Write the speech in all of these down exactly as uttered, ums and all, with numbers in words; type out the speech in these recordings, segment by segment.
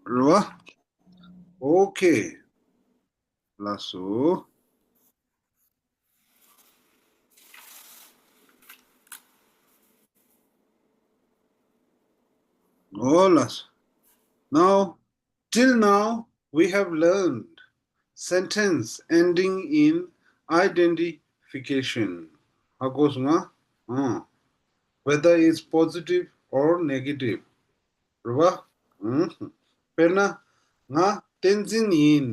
རེད་བ། ཨོ་ཁེ། ལགས་སོ། ཨོ་ལགས་སོ། Now, till now, we have learned sentence ending in identification. ཧ་གོ་སོང་ང་། ཨང་། Whether it's positive or negative. རེད་བ། ཨང་། དཔེར་ན། ང་བསྟན་འཛིན་ཡིན།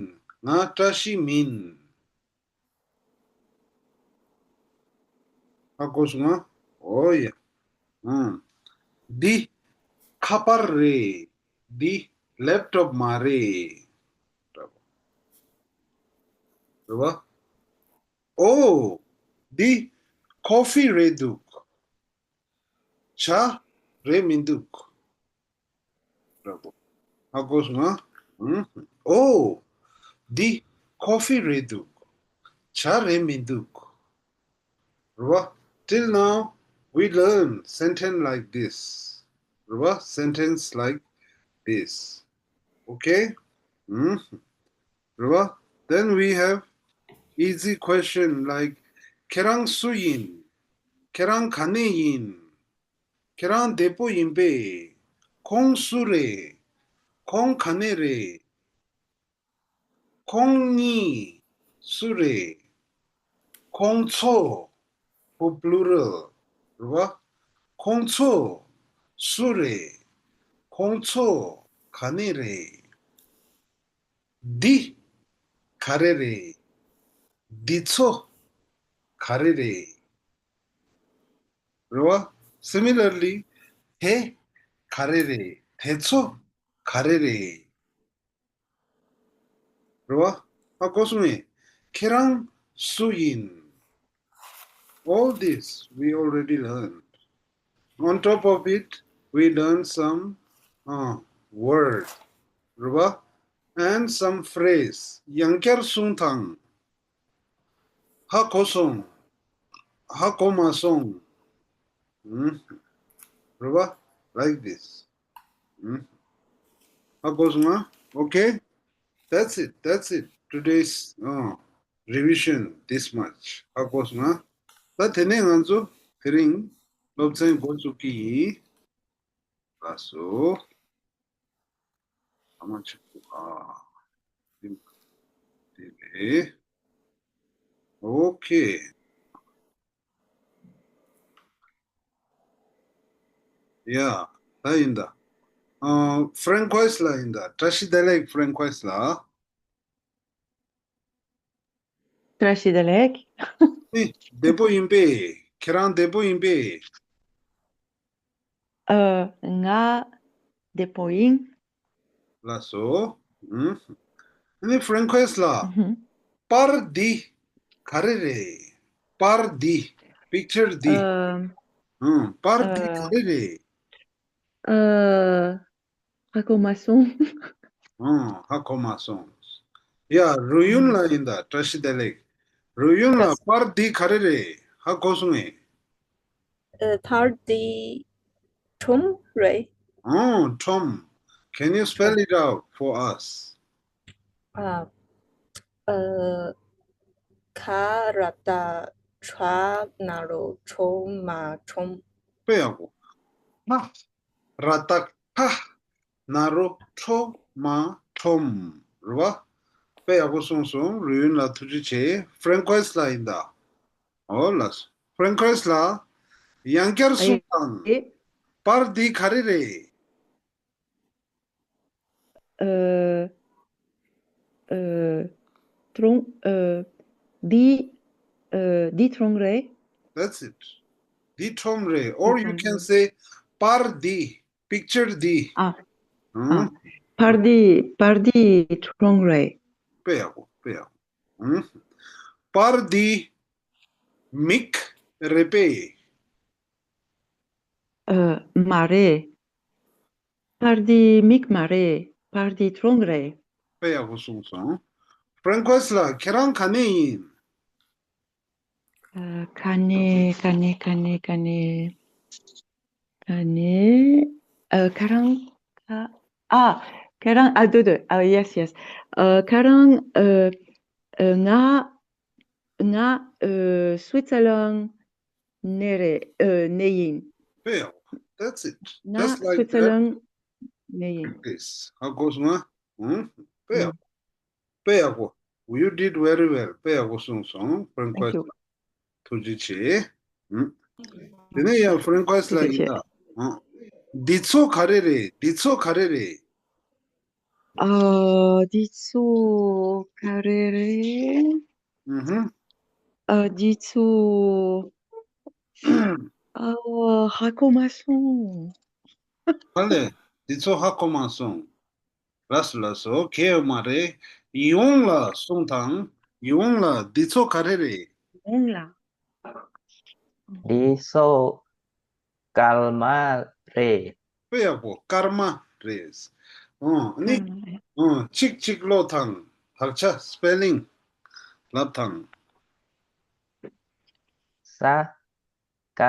ང་བཀྲ་ཤིས་མིན། ཧ་གོ་སོང་ང་། ཨོ་ཡ། ཨང་། འདི་ཁ་པར་རེད། འདི་ལེབ་ཊོབ་མ་རེད། རེད་བ། ཨོ། འདི་ཀོ་ཕི་རེད་འདུག་ཇ་རེད་མི་འདུག་རེད་བ། ཧ་གོ་སོང་ང་། ཨང་། ཨོ། འདི་ཀོ་ཕི་རེད་འདུག་ཇ་རེད་མི་འདུག་རེད་བ། Till now, we learn sentence like this. རེད་བ། Sentence like this. Okay? ཨང་། རེད་བ། Then we have easy question like, ཁྱེད་རང་སུ་ཡིན། ཁྱེད་རང་ག་ནས་ཡིན། ཁྱེད་རང་བདེ་པོ་ཡིན་པས། ཁོང་སུ་རེད། ཁོང་ག་ནས་རེད། ཁོང་གཉིས་སུ་རེད། ཁོང་ཚོ། for plural རེད་བ། ཁོང་ཚོ་སུ་རེད། ཁོང་ཚོ་ག་ནས་རེད། འདི་ག་རེ་རེད། འདི་ཚོ་ག་རེ་རེད། རེད་བ། Similarly, དེ་ག་རེ་རེད། དེ་ཚོ་ག་རེ་རེད། རེད་བ། ཧ་གོ་སོང་ངས། ཁྱེད་རང་སུ་ཡིན། All this we already learned. On top of it, we learn some uh, word. རེད་བ། And some phrase. ཡང་བསྐྱར་གསུང་དང་། ཧ་གོ་སོང་། ཧ་གོ་མ་སོང་། ཨུམ། རེད་བ། Like this. ཨུམ། ཧ་གོ་སོང་ང་། Okay? That's it. That's it. Today's uh, revision this much. ཧ་གོ་སོང་ང་། ད་དེ་ནས་ང་ཚོ་དེ་རིང་སློབ་ཚན་འགོ་བཙུགས་ཀྱི་ཡིན། ལགས་སོ། ཨ་མ་ཆུ་ཁུ་ཨ། དེ་ལས། Okay. Yeah, ད་ཡིན་ད། ཨ། Francois ལགས་ཡིན་ད། བཀྲ་ཤིས་བདེ་ལེགས། Francois ལགས། བཀྲ་ཤིས་བདེ་ལེགས། ཨེ། བདེ་པོ་ཡིན་པས། ཁྱེད་རང་བདེ་པོ་ཡིན་པས། ཨ། ང་བདེ་པོ་ཡིན། ལགས་སོ། ཨུམ། ཨ་ནི་Francois ལགས། ཨུ་ཧུམ། པར་འདི་ག་རེ་རེད། པར་འདི། Picture འདི། ཨ། ཨུམ། པར་འདི་ཨ། ག་རེ་རེད། ཨ། ཧ་གོ་མ་སོང་། ཨང་། ཧ་གོ་མ་སོང་། ཡ། རུ་ཡུན་ལགས་ཡིན་ད། བཀྲ་ཤིས་བདེ་ལེགས། རུ་ཡུན་ལགས། པར་འདི་ག་རེ་རེད། ཧ་གོ་སོང་ངས། ཨ། པར་འདི་ཁྲོམ་རེད། ཨང་། ཁྲོམ། Can you spell it out for us? ཨ། ཨ། ཁ་ར་བཏགས་ཁྲ། ན་རོ་ཁྲོ། མ་ཁྲོམ། དཔེ་ཡག་པོ། ཁ་ར་བཏགས་ཁྲ། ན་རོ་ཁྲོ། མ་ཁྲོམ། རེད་བ། དཔེ་ཡག་པོ་གསུངས་སོང་། རུ་ཡུན་ལགས་ཐུགས་རྗེ་ཆེ། Francois ལགས་ཡིན་ད། ཨོ་ལགས། Francois ལགས། ཡང་བསྐྱར་གསུངས་དང་། ཨེ། པར་འདི་ག་རེ་རེད། ཨ། ཨ། ཁྲོམ། ཨ། འདི། ཨ། འདི་ཁྲོམ་རེད། That's it. འདི་ཁྲོམ་རེད། Or you can say པར་འདི། Picture འདི། ཨ། ཨང་། ཨ། པར་འདི། པར་འདི་ཁྲོམ་རེད། དཔེ་ཡག་པོ། དཔེ་ཡག་པོ། ཨང་། པར་འདི་མིག་རེད་པས། ཨ། མ་རེད། པར་འདི་མིག་མ་རེད། པར་འདི་ཁྲོམ་རེད། དཔེ་ཡག་པོ་གསུངས་སོང་། Francois ལགས། ཁྱེད་རང་ག་ནས་ཡིན། ཨ། ག་ནས་ག་ནས་ག་ནས་ག་ནས་ག་ནས། ཨ། ཁ་རང་ཁ། ཨ། ཁྱེད་རང་ཨ་དུ་དུ་ཨ་yes yes ཨ་ཁྱེད་རང་ཨ་ཨ་ང་ང་ཨ་སུའི་ཙར་ལན་ནས་རེད། ཨ་ནས་ཡིན། དཔེ་ཡག་པོ། That's it. ང་Just like སུའི་ཙར་that. ལན་ནས་ཡིན། Practice. ཧ་གོ་སོང་ང་། ཨུམ། དཔེ་ཡག་པོ། དཔེ་ཡག་པོ། You did very well. དཔེ་ཡག་པོ་གསུངས་སོང་། Francois Thank you. ལགས། ཐུགས་རྗེ་ཆེ། ཨུམ། དེ་ནས་ཡང་Francois ལགས་ཡིན་ད། ཨུམ། འདི་ཚོ་ག་རེ་རེད། འདི་ཚོ་ག་རེ་རེད། ཨ། འདི་ཚོ་ག་རེ་རེད། ཨུ་ཧུམ། ཨ། འདི་ཚོ་ཨ། ཧ་གོ་མ་སོང་། ག་ལེ། འདི་ཚོ་ཧ་གོ་མ་སོང་། ལགས་སོ་ལགས་སོ། གལ་ཡོད་མ་རེད། ཡིད་འོང་ལ་གསུངས་དང་། ཡིད་འོང་ལ་འདི་ཚོ་ག་རེ་རེད། ཡིད་འོང་ལ། འདི་ཚོ་སྐར་མ་རེད། དཔེ་ཡག་པོ། སྐར་མ་རེད། ཨོ་ནི། སྐར་མ་རེད། ཨོ་གཅིག་གཅིག་ཀློག་དང་། དག་ཆ་spelling་ལབ་དང་། ས། ཀ།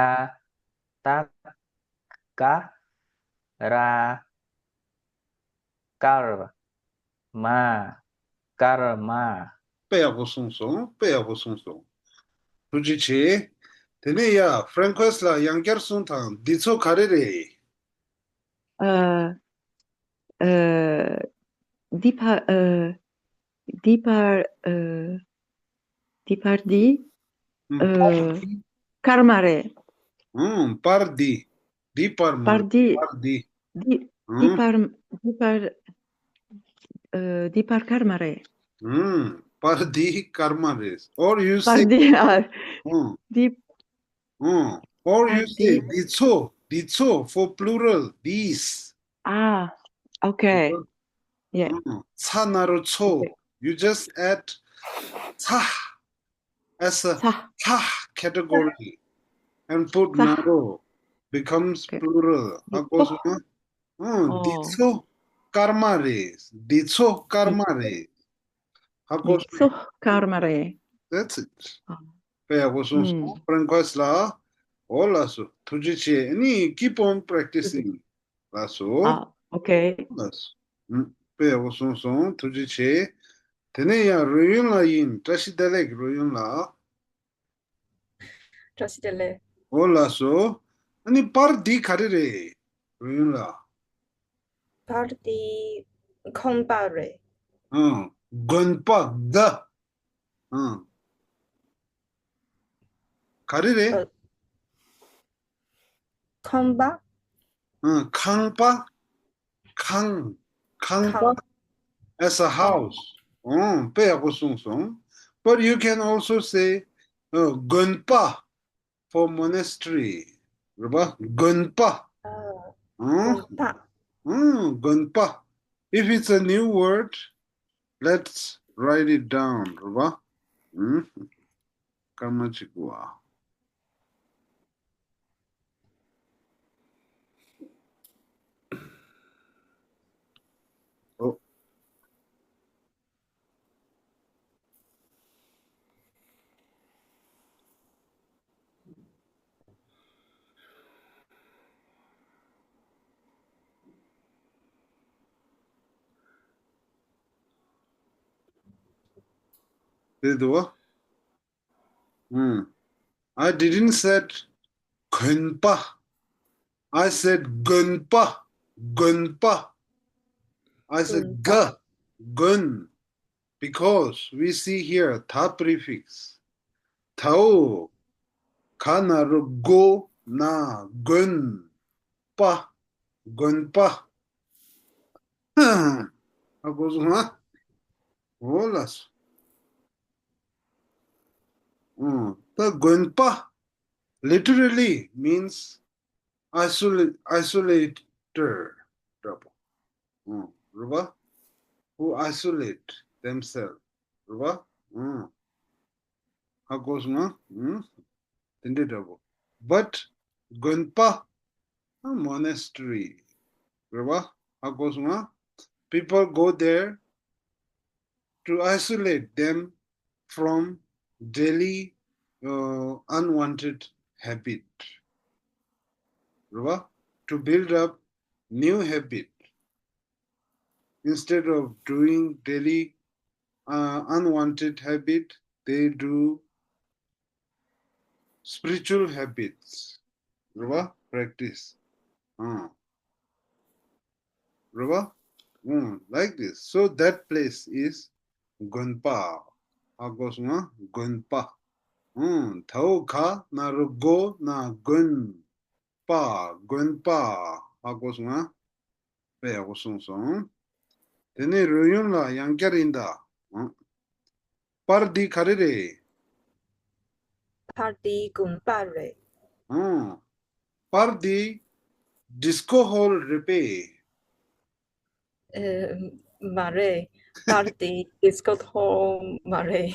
ཏ། ཀ། ར། སྐར་མ། སྐར་མ། དཔེ་ཡག་པོ་གསུངས་སོང་། དཔེ་ཡག་པོ་གསུངས་སོང་། ཐུགས་རྗེ་ཆེ། དེ་ནས་ཡ་Francois་ལགས་ཡང་བསྐྱར་གསུངས་དང་། འདི་ཚོ་ག་རེ་རེད། ཨ། ཨ། འདི་ཕར། ཨ། འདི་ཕར། ཨ། འདི་ཕར་འདི། ཨ། སྐར་མ་རེད། ཨང་། པར་འདི། འདི་པར་མ་པར་རེད། འདི། པར་འདི། འདི། འདི་ཨང་། པར། འདི་པར། ཨ། འདི་པར་སྐར་མ་རེད། ཨང་། པར་འདི་སྐར་མ་རེད། Or you པར་say འདི། ཨ། ཨང་། འདི། ཨང་། Or you པར་འདི། Say འདི་ཚོ། འདི་ཚོ། For plural, these. ཨ། Okay. Yeah. ཨང་། ཚ་ན་རོ་ཚོ། Okay. You just add ཚ། As a ཚ། ཚ་category and put ཚ། ན་རོ་becomes Okay. Plural. ཧ་གོ་སོང་ན། ཨང་། འདི་ཨོ། ཚོ་སྐར་མ་རེད། འདི་ཚོ་སྐར་མ་རེད། ཧ་གོ་འདི་སོང་། ཚོ་སྐར་མ་རེད། That's it. ཨ། དཔེ་ཡག་པོ་གསུངས་སོང་། ཨུམ། Francois་ལགས། འོ་ལགས་སོ། ཐུགས་རྗེ་ཆེ། ཨ་ནི་keep on practicing. ལགས་སོ། ཨ། Okay. ལགས་སོ། ཨུམ། དཔེ་ཡག་པོ་གསུངས་སོང་། ཐུགས་རྗེ་ཆེ། དེ་ནས་ཡང་རོལ་དབྱངས་ལགས་ཡིན། བཀྲ་ཤིས་བདེ་ལེགས། རོལ་དབྱངས་ལགས། བཀྲ་ཤིས་བདེ་ལེགས། འོ་ལགས་སོ། ཨ་ནི་པར་འདི་ག་རེ་རེད། རོལ་དབྱངས་ལགས། པར་འདི་ཁང་པ་རེད། ཨང་། དགོན་པ། ག་ཨང་། ག་རེ་རེད། ཨ། ཁང་པ། ཨང་། ཁང་པ། ཁང་། ཁང་པ། ཁང་། As a house. ཨང་། དཔེ་ཡག་པོ་གསུངས་སོང་། But you can also say, uh, དགོན་པ། For monastery. རེད་པ། དགོན་པ། ཨ། ཨང་། དགོན་པ། ཨང་། དགོན་པ། If it's a new word, let's write it down. རེད་པ། ཨང་། སྐར་མ་གཅིག་པོ་ཨ། ཨོ། དེ་འདུག་བ། ཨུམ། I didn't said གོན་པ། I said དགོན་པ། དགོན་པ། I said དགོན་པ། ག་དགོན། Because we see here ད་prefix. དའོ། ག་ན་རོ་གོ་ན། དགོན་པ། དགོན་པ། ཧ་གོ་སོང་ང་། འོ་ལགས་སོ། ཨང་། ད་དགོན་པ། Literally means isolate, isolator འདྲ་པོ། ཨང་། རེད་པ། Who isolate themselves. རེད་པ། ཨང་། ཧ་གོ་སོང་ང་། ཨང་། དེ་འདྲ་འདྲ་པོ། But དགོན་པ། ཨ། Monastery རེད་པ། ཧ་གོ་སོང་ང་། People go there to isolate them from daily, uh, unwanted habit. རེད་པ། To build up new habit. instead of doing daily uh, unwanted habit, they do spiritual habits. རེད་བ། Practice. ཨང་། རེད་བ། ཨང་། Like this. So that place is དགོན་པ། ཧ་གོ་སོང་ང་། དགོན་པ། ཨང་། ད་འོ་ག་ན་རོ་གོ་ན་དགོན་པ། དགོན་པ། ཧ་གོ་སོང་ང་། དཔེ་ཡག་པོ་གསུངས་སོང་། དེ་ནས་རོལ་དབྱངས་ལགས་ཡང་བསྐྱར་ཡིན་ད། ཨང་། པར་འདི་ག་རེ་རེད། པར་འདི་དགོན་པ་རེད། ཨང་། པར་འདི་ཌིས་ཀོ་ཧོལ་རེད་པས། ཨེ། མ་རེད། པར་འདི་ཌིས་ཀོ་ཧོལ་མ་རེད།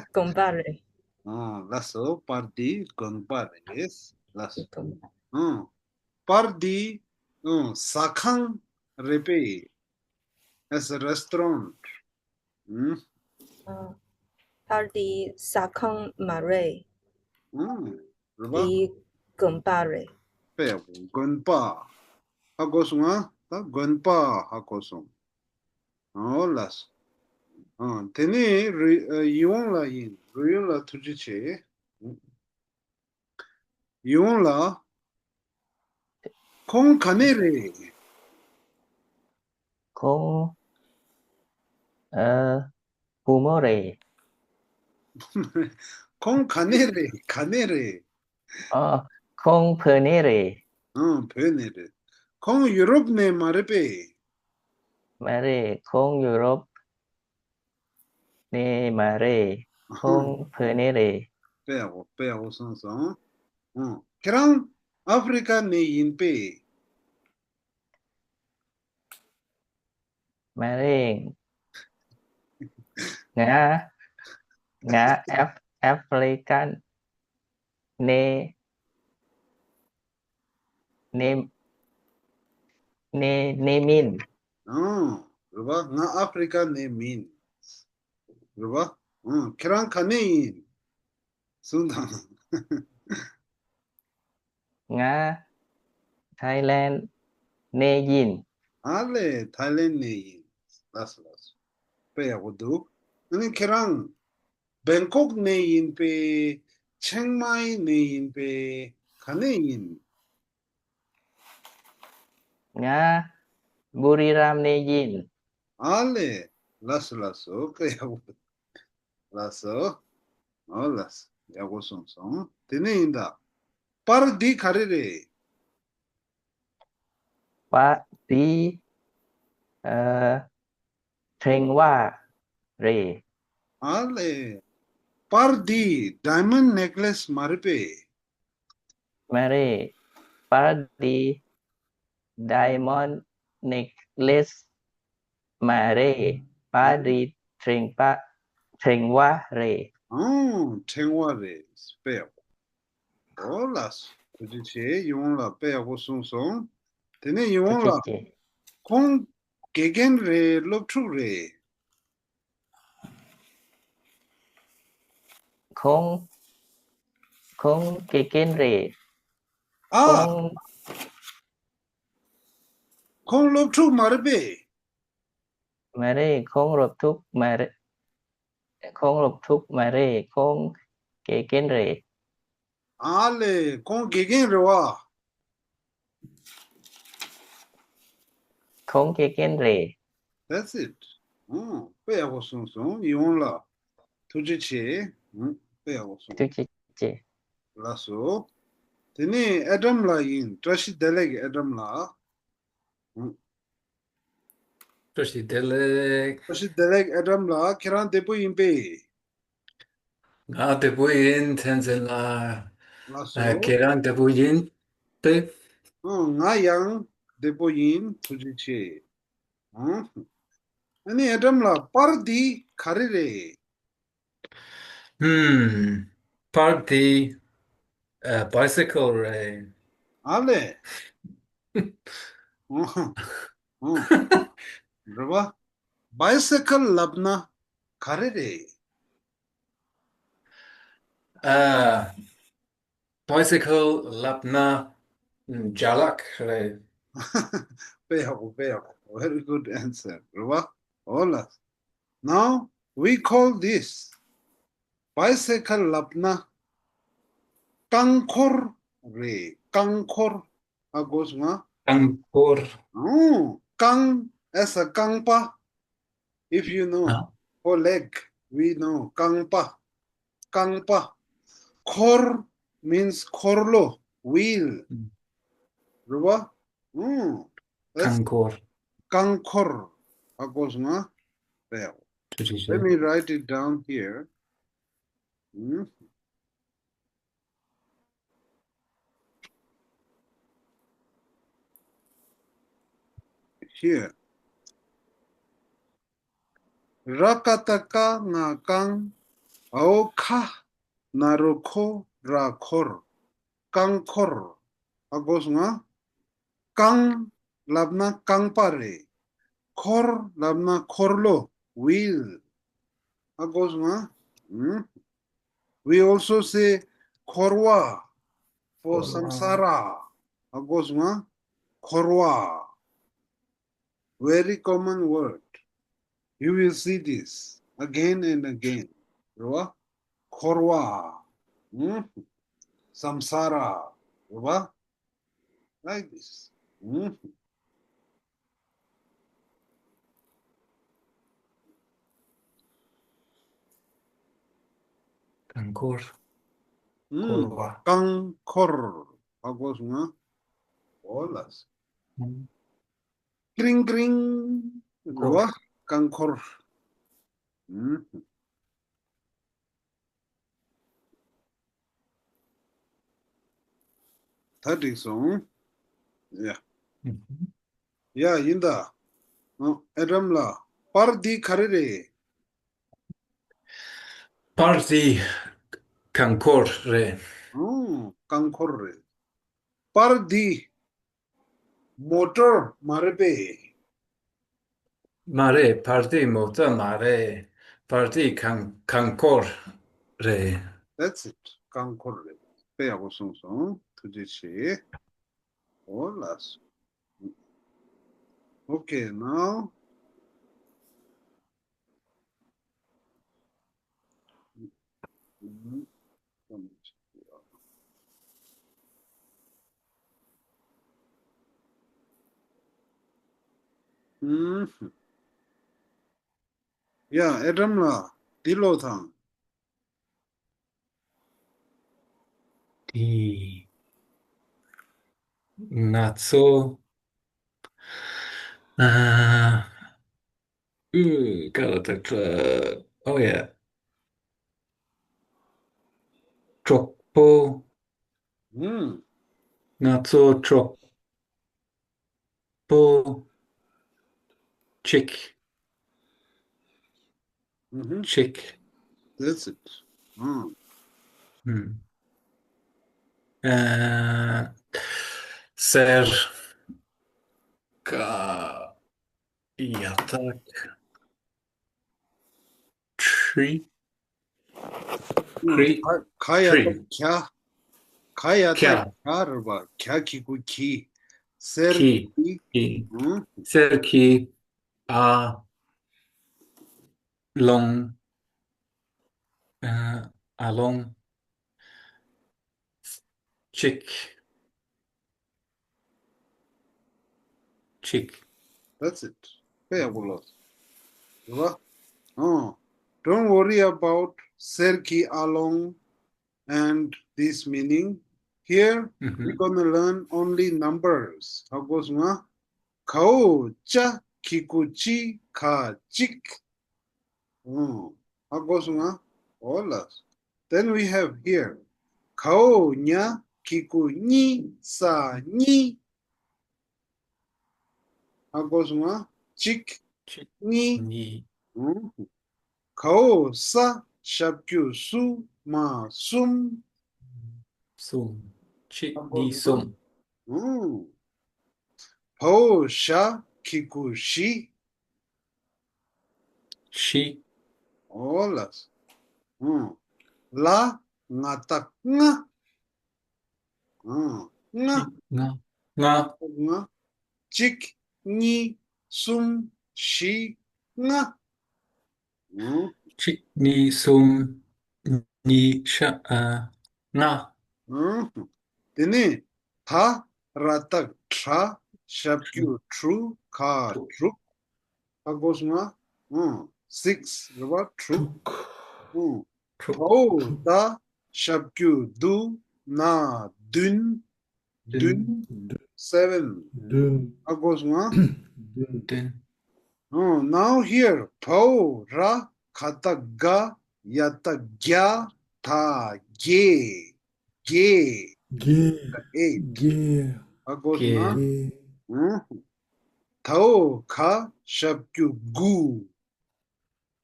དགོན་པ་རེད། ཨང་། ལགས་སོ། པར་འདི་དགོན་པ་རེད། ལགས་སོ། དགོན་པ། ཨང་། པར་འདི། ཨང་། ཟ་ཁང་རེད་པས། As a restaurant. ཨང་། ཨ། པར་འདི་ཟ་ཁང་མ་རེད། ཨང་། རེད་པ། འདི་དགོན་པ་རེད། དཔེ་ཡག་པོ། དགོན་པ། ཧ་གོ་སོང་ང་། ད་དགོན་པ་ཧ་གོ་སོང་། ཨོ་ལགས་སོ། ཨང་། དེ་ནས་རི། ཨ། ཡིད་འོང་ལགས་ཡིན། རོལ་དབྱངས་ལགས་ཐུགས་རྗེ་ཆེ། ཡིད་འོང་ལགས། ཁོང་ག་ནས་རེད། ཁོང་། ཨ། བུ་མོ་རེད། ཁོང་ག་ནས་རེད། ག་ནས་རེད། ཨ། ཁོང་བོད་ནས་རེད། ཨང་། བོད་ནས་རེད། ཁོང་ཡུ་རོབ་ནས་མ་རེད་པས། མ་རེད། ཁོང་ཡུ་རོབ་ནས་མ་རེད། ཁོང་བོད་ནས་རེད། དཔེ་ཡག་པོ། དཔེ་ཡག་པོ་གསུངས་སོང་། ཨང་། ཁྱེད་རང་ཨ་ཧྥེ་རི་ཀ་ནས་ཡིན་པས། མ་རེད། ང་། ང་ཨ་ཧྥེ་རི་ཀ་ནས། ནས། ནས། ནས་མིན། ཨང་། རེད་པ། ང་ཨ་ཧྥེ་རི་ཀ་ནས་མིན། རེད་པ། ཨང་། ཁྱེད་རང་ག་ནས་ཡིན། གསུངས་དང་། ང་ཐའི་ལེན་ནས་ཡིན། ཨ་ལས། ཐའི་ལེན་ནས་ཡིན། ལགས་སོ། ལགས་སོ། དཔེ་ཡག་པོ་འདུག་ཨ་ནི་ཁྱེད་རང་། བེང་ཀོག་ནས་ཡིན་པས། ཆེང་མའི་ནས་ཡིན་པས། ག་ནས་ཡིན། ང་བུ་རི་རམ་ནས་ཡིན། ཨ་ལས། ལགས་སོ། ལགས་སོ། དཔེ་ཡག་པོ། ལགས་སོ། ཨོ་ལགས་སོ། ཡག་པོ་གསུངས་སོང་། དེ་ནས་ཡིན་ད། པར་འདི་ག་རེ་རེད། པར་འདི། ཨ། ཕྲེང་བ་རེད། ཨ་ལས། པར་འདི་ཌའི་མོན་ཌི་ནེག་ལེ་སི་མ་རེད་པས། མ་རེད། པར་འདི་ཌའི་མོན་ཌི་ནེག་ལེ་སི་མ་རེད། པར་འདི་ཕྲེང་བ། ཕྲེང་བ་རེད། ཨང་། ཕྲེང་བ་རེད། དཔེ་ཡག་པོ། ཨོ་ལགས་སོ། ཐུགས་རྗེ་ཆེ། ཡིད་འོང་ལགས་དཔེ་ཡག་པོ་གསུངས་སོང་། དེ་ནས་ཡིད་འོང་ལགས། ཐུགས་རྗེ་ཆེ། ཁོང་དགེ་རྒན་རེད། སློབ་ཕྲུག་རེད། ཁོང་། ཁོང་དགེ་རྒན་རེད། ཨ། ཁོང་། ཁོང་སློབ་ཕྲུག་མ་རེད་པས། མ་རེད། ཁོང་སློབ་ཕྲུག་མ་རེད། ཁོང་སློབ་ཕྲུག་མ་རེད། ཁོང་དགེ་རྒན་རེད། ཨ་ལས། ཁོང་དགེ་རྒན་རེད་བ། ཁོང་དགེ་རྒན་རེད། That's it. ཨང་། དཔེ་ཡག་པོ་གསུངས་སོང་། ཡིད་འོང་ལགས། ཐུགས་རྗེ་ཆེ། ཨང་། དཔེ་ཡག་པོ་གསུངས། ཐུགས་རྗེ་ཆེ། ལགས་སོ། དེ་ནས་ཨེ་ཌམ་ལགས་ཡིན། བཀྲ་ཤིས་བདེ་ལེགས་ཨེ་ཌམ་ལགས། ཨང་། བཀྲ་ཤིས་བདེ་ལེགས། བཀྲ་ཤིས་བདེ་ལེགས་ཨེ་ཌམ་ལགས། ཁྱེད་རང་བདེ་པོ་ཡིན་པས། ང་བདེ་པོ་ཡིན། བསྟན་འཛིན་ལགས། ལགས་སོ། ཨ། ཁྱེད་རང་བདེ་པོ་ཡིན་པས། ཨང་། ང་ཡང་བདེ་པོ་ཡིན། ཐུགས་རྗེ་ཆེ། ཨང་། ཨ་ནི་ཨེ་ཌམ་ལགས། པར་འདི་ག་རེ་རེད། ཧུམ། པར་འདི། ཨ། བའི་སི་ཀལ་རེད། ཨ་ལས། ཨང་། ཨང་། རེད་བ། བའི་སི་ཀལ་ལབ་ན་ག་རེ་རེད། ཨ། བའི་སི་ཀལ་ལབ་ན་ཨམ། ཅ་ལག་རེད། དཔེ་ཡག་པོ། དཔེ་ཡག་པོ། Very good answer. རེད་བ། འོ་ལགས། Now we call this bicycle ལབ་ན། རྐང་འཁོར་རེད། རྐང་འཁོར། ཧ་གོ་སོང་ང་། རྐང་འཁོར། ཨོ། རྐང་as a རྐང་པ། If you know, ཨ། for leg, we know རྐང་པ། རྐང་པ། འཁོར་means འཁོར་ལོ། wheel. ཨུམ། རེད་བ། ཨུམ། རྐང་འཁོར། རྐང་འཁོར། ཧ་གོ་སོང་ང་། རེད། ཁྲི་ཁྲི་ཁྲི། Let me write it down here. ཨུམ། Here. ར་ཀ་བཏགས་རྐ་ང་རྐང་། འ་འོག་ཁ། ན་རོ་ཁོ། ར་འཁོར། རྐང་འཁོར། ཧ་གོ་སོང་ང་། རྐང་ལབ་ན་རྐང་པ་རེད། འཁོར་ལབ་ན་འཁོར་ལོ། wheel. ཧ་གོ་སོང་ང་། ཨུམ། We also say འཁོར་བ for འཁོར་བ། སམ་ས་ར། ཧ་གོ་སོང་ང་། འཁོར་བ། Very common word. You will see this again and again. རེད་བ། འཁོར་བ། ཨུམ། སམ་ས་ར། རེད་བ། Like this. ཨུམ། རྐང་འཁོར། ཨུམ། འཁོར་བ། རྐང་འཁོར། ཧ་གོ་སོང་ང་། འོ་ལགས། ཨུམ། ཀྲིང་ཀྲིང་། འཁོར། རེད་བ། རྐང་འཁོར། ཨུམ། ད་འགྲིག་སོང་། ཡ། ཨུམ། ཡ་ཡིན་ད། ཨ། ཨེ་ཌམ་ལགས། པར་འདི་ག་རེ་རེད། པར་འདི་རྐང་འཁོར་རེད། ཨོ། རྐང་འཁོར་རེད། པར་འདི་མོ་ཊར་མ་རེད་པས། མ་རེད། པར་འདི་མོ་ཊར་མ་རེད། པར་འདི་རྐང་རྐང་འཁོར་རེད། That's it. རྐང་འཁོར་རེད། དཔེ་ཡག་པོ་གསུངས་སོང་། ཐུགས་རྗེ་ཆེ། འོ་ལགས་སོ། Okay, now. ཨུམ། ཡ། ཨེ་ཌམ་ལགས། འདི་ཀློག་དང་། དེ་ང་ཚོ། ཨ། ཨུ། ག་ལ་ཐག་ཐག་ཨོ་ཡ། གྲོགས་པོ། ཨུམ། ང་ཚོ་གྲོགས་པོ་གཅིག་ཨུ་ཧུམ། གཅིག That's it. ཨུམ། ཨུམ། ཨ། གསེར་ཁ་ཡ་བཏགས་ཁྲི། ཁྲི། ཁ་ཡ་བཏགས་ཁྲི། ཁ། ཁ་ཡ་བཏགས་ཁ་རེད་པ། ཁ་གི་གུ་ཁྱི། གསེར་གྱི། གྱི། ཨུམ། གསེར་གྱི། ཨ། ལོང་། ཨ། ཨ་ལོང་། གཅིག་གཅིག That's it. དཔེ་ཡག་པོ་ལོས། རེད་པ། ཨོ། Don't worry about གསེར་གྱི་ཨ་ལོང་and this meaning. Here, ཨུ་ཧུམ། We're gonna learn only numbers. ཧ་གོ་སོང་ང་། གའོ་ཅ་གི་གུ་ཅི་ག་གཅིག་ཨོ། ཧ་གོ་སོང་ང་། འོ་ལགས། Then we have here. གའོ་ཉ་གི་གུ་གཉི་ས་གཉིས། ཧ་གོ་སོང་ང་། གཅིག་གཅིག་གཉིས། གཉིས། ཨོ། གའོ་ས་ཞབས་ཀྱུ་སུ་མ་གསུམ། གསུམ། གཅིག་གཉིས་གསུམ། ཨོ། བའོ་ཞ་གི་གུ་བཞི། བཞི། འོ་ལགས། ཨུམ། ལ་ང་བཏགས་ལྔ། ཨུམ། ལྔ། ལྔ། ལྔ། ལྔ། གཅིག་གཉིས། གསུམ། བཞི། ལྔ། ཨང་། གཅིག་གཉིས། གསུམ། གཉིས། ཤ་ཨ། ལྔ། ཨང་། དེ་ནས་ད་ར་བཏགས་དྲ། ཞབས་ཀྱུ་དྲུ། ག་དྲུག་ཧ་གོ་སོང་ང་། ཨང་། སིགས་རེད་བ། དྲུག་ཨང་། དྲུག་བའོ་ད། ཞབས་ཀྱུ་དུ། ན་བདུན། བདུན། བདུན། སེ་བེན། བདུན། ཧ་གོ་སོང་ང་། བདུན། བདུན། ཨང་། Now here བའོ་ར། ག་བཏགས་ག་ཡ་བཏགས་གྱ། ད་གྱེ། གྱེ། གྱེ། ཨེ། གྱེ། ཧ་གོ་སོང་ང་། གྱེ། ཨང་། དའོ་ག་ཞབས་ཀྱུ་གུ།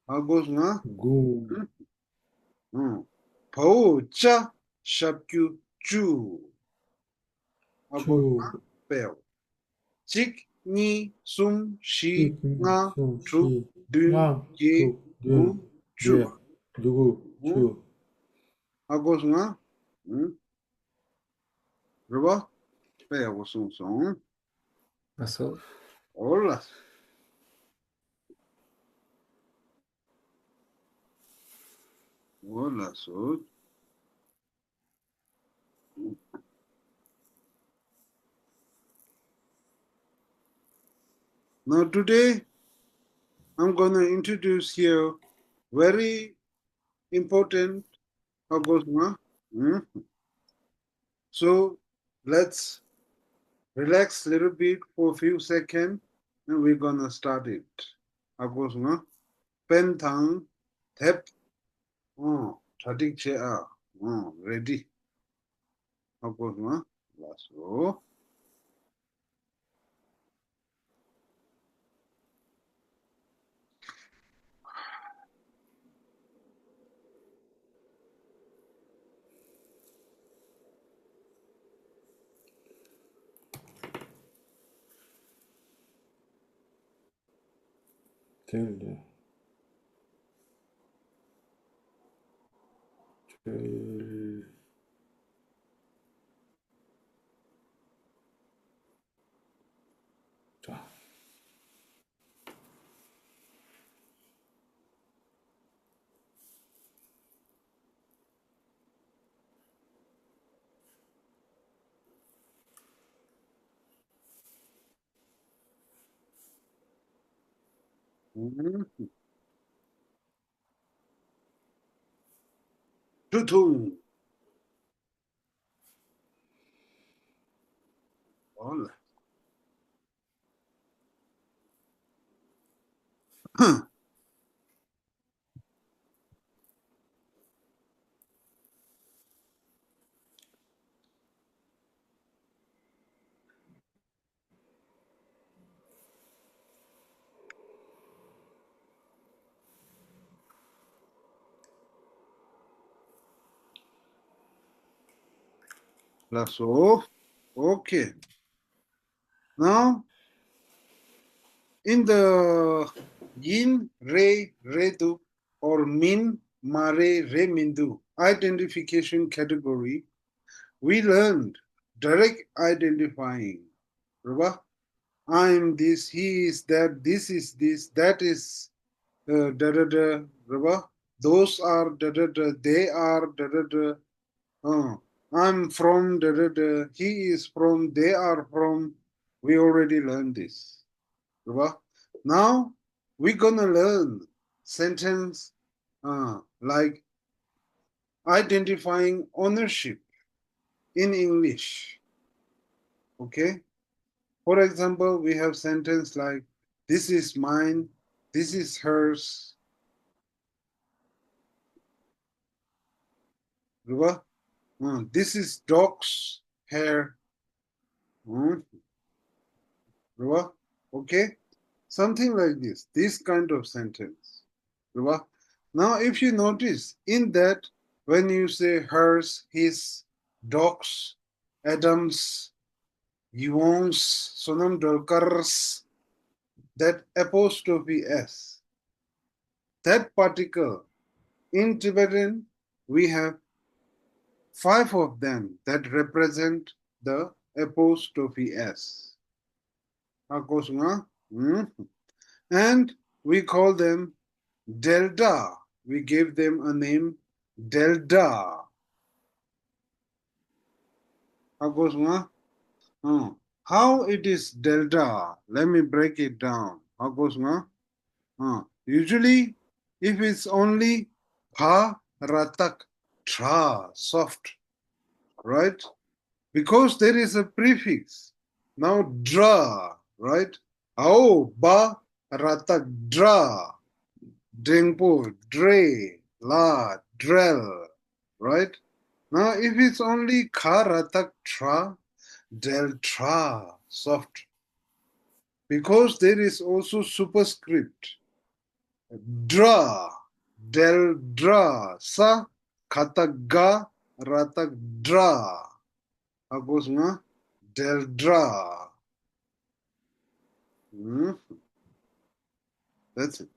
ཧ་གོ་སོང་ང་། གུ། ཨང་། བའོ་ཅ་ཞབས་ཀྱུ་ཅུ། ཧ་གོ་སོང་ང་། ཅུ། དཔེའོ། གཅིག་གཉིས། གསུམ། བཞི། གཅིག་གཉིས། ལྔ། གསུམ། དྲུག་བཞི། བདུན། ལྔ། བརྒྱད། དྲུག་དགུ། བདུན། བཅུ། དགུ། བཅུ། ཧ་གོ་སོང་ང་། ཨང་། རེད་བ། དཔེ་ཡག་པོ་གསུངས་སོང་། ལགས་སོ། འོ་ལགས། འོ་ལགས་སོ། Now today, I'm gonna introduce you very important, ཧ་གོ་སོང་ང་། ཨང་། So let's relax little bit for few seconds and we're gonna start it. ཧ་གོ་སོང་ང་། པེན་དང་དེབ། ཨང་། གྲ་སྒྲིག་བྱེད་ཨ། ཨང་། རེ་ཌི། ཧ་གོ་སོང་ང་། ལགས་སོ། དེ་ལས། དེ། ད། ཐུང་ཐུང་། འོ་ལ། ལགས་སོ། Okay. Now, in the ཡིན་རེད་རེད་འདུག or མིན་མ་རེད་རེད་མི་འདུག identification category, we learned direct identifying. རེད་བ། I am this, he is that, this is this, that is, uh, da da da, རེད་བ། Those are da da da, they are da da da, uh, I'm from da da da, he is from, they are from. We already learned this. རེད་བ། Now, we're gonna learn sentence, uh, like identifying ownership in English. Okay? For example, we have sentence like, this is mine, this is hers. རེད་བ། ཨང་། This is dog's hair. ཨང་། རེད་བ། Okay? Something like this. This kind of sentence. རེད་བ། Now, if you notice, in that, when you say hers, his, dog's, Adam's, Yvonne's, Sonam Dolkar's, that apostrophe S, that particle, in Tibetan, we have five of them that represent the apostrophe S. ཧ་གོ་སོང་ང་། ཨུམ། And we call them Delta. We gave them a name, Delta. ཧ་གོ་སོང་ང་། ཨང་། How it is Delta? Let me break it down. ཧ་གོ་སོང་ང་། ཨང་། Usually, if it's only ག་ར་བཏགས་གྲ, soft, right? Because there is a prefix. Now, གྲ, right? འའོ་བ་ར་བཏགས་འདྲ། འགྲེང་པོ་འདྲེ། ལ་འདྲལ། Right? Now, if it's only ག་ར་བཏགས་གྲ། འདྲལ་གྲ། Soft. Because there is also superscript. འདྲ། འདྲལ་འདྲ། ས་ག་བཏགས་ག་ར་བཏགས་འདྲ། ཧ་གོ་སོང་ང་། འདྲལ་འདྲ། ཨུམ། That's it.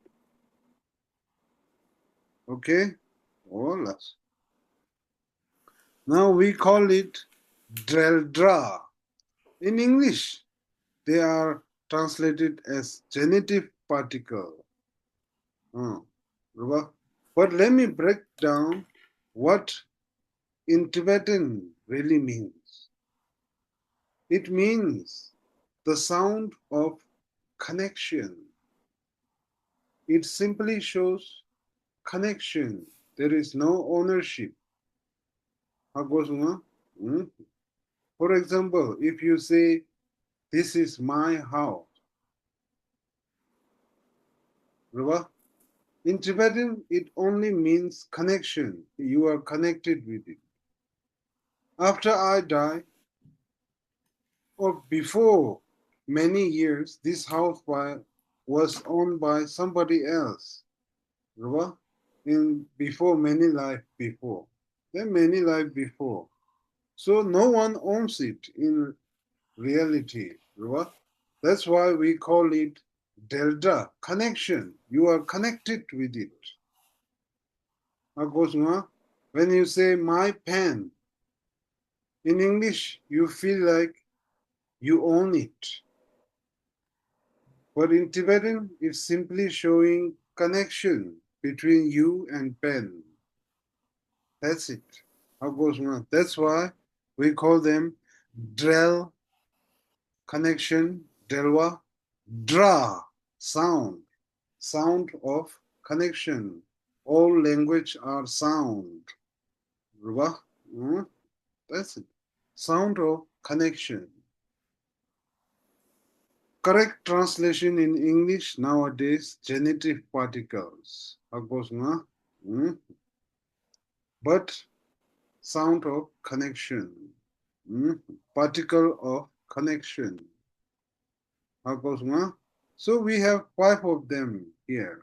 Okay? Oh, last. Now we call it འདྲལ་འདྲ. In English, they are translated as genitive particle. ཨང་། རེད་པ། But let me break down what in Tibetan really means. It means the sound of connection. It simply shows connection. There is no ownership. ཧ་གོ་སོང་ང་། ཨུམ། For example, if you say, "This is my house." རེད་པ། In Tibetan, it only means connection. You are connected with it. After I die, or before many years, this house by, was owned by somebody else. རེད་པ། In before, many life before. Then many life before. So no one owns it in reality. རེད་པ། That's why we call it འདྲལ་འདྲ། Connection. You are connected with it. ཧ་གོ་སོང་ང་། When you say, "My pen," in English, you feel like you own it. But in Tibetan, it's simply showing connection between you and pen. That's it. ཧ་གོ་སོང་ང་། That's why we call them འདྲལ། Connection. འདྲལ་བ། འདྲ། Sound. Sound of connection. All language are sound. རེད་པ། ཨུམ། That's it. Sound of connection. Correct translation in English nowadays, genitive particles. ཧ་གོ་སོང་ང་། ཨུམ། But sound of connection. ཨུམ། Particle of connection. ཧ་གོ་སོང་ང་། So we have five of them here.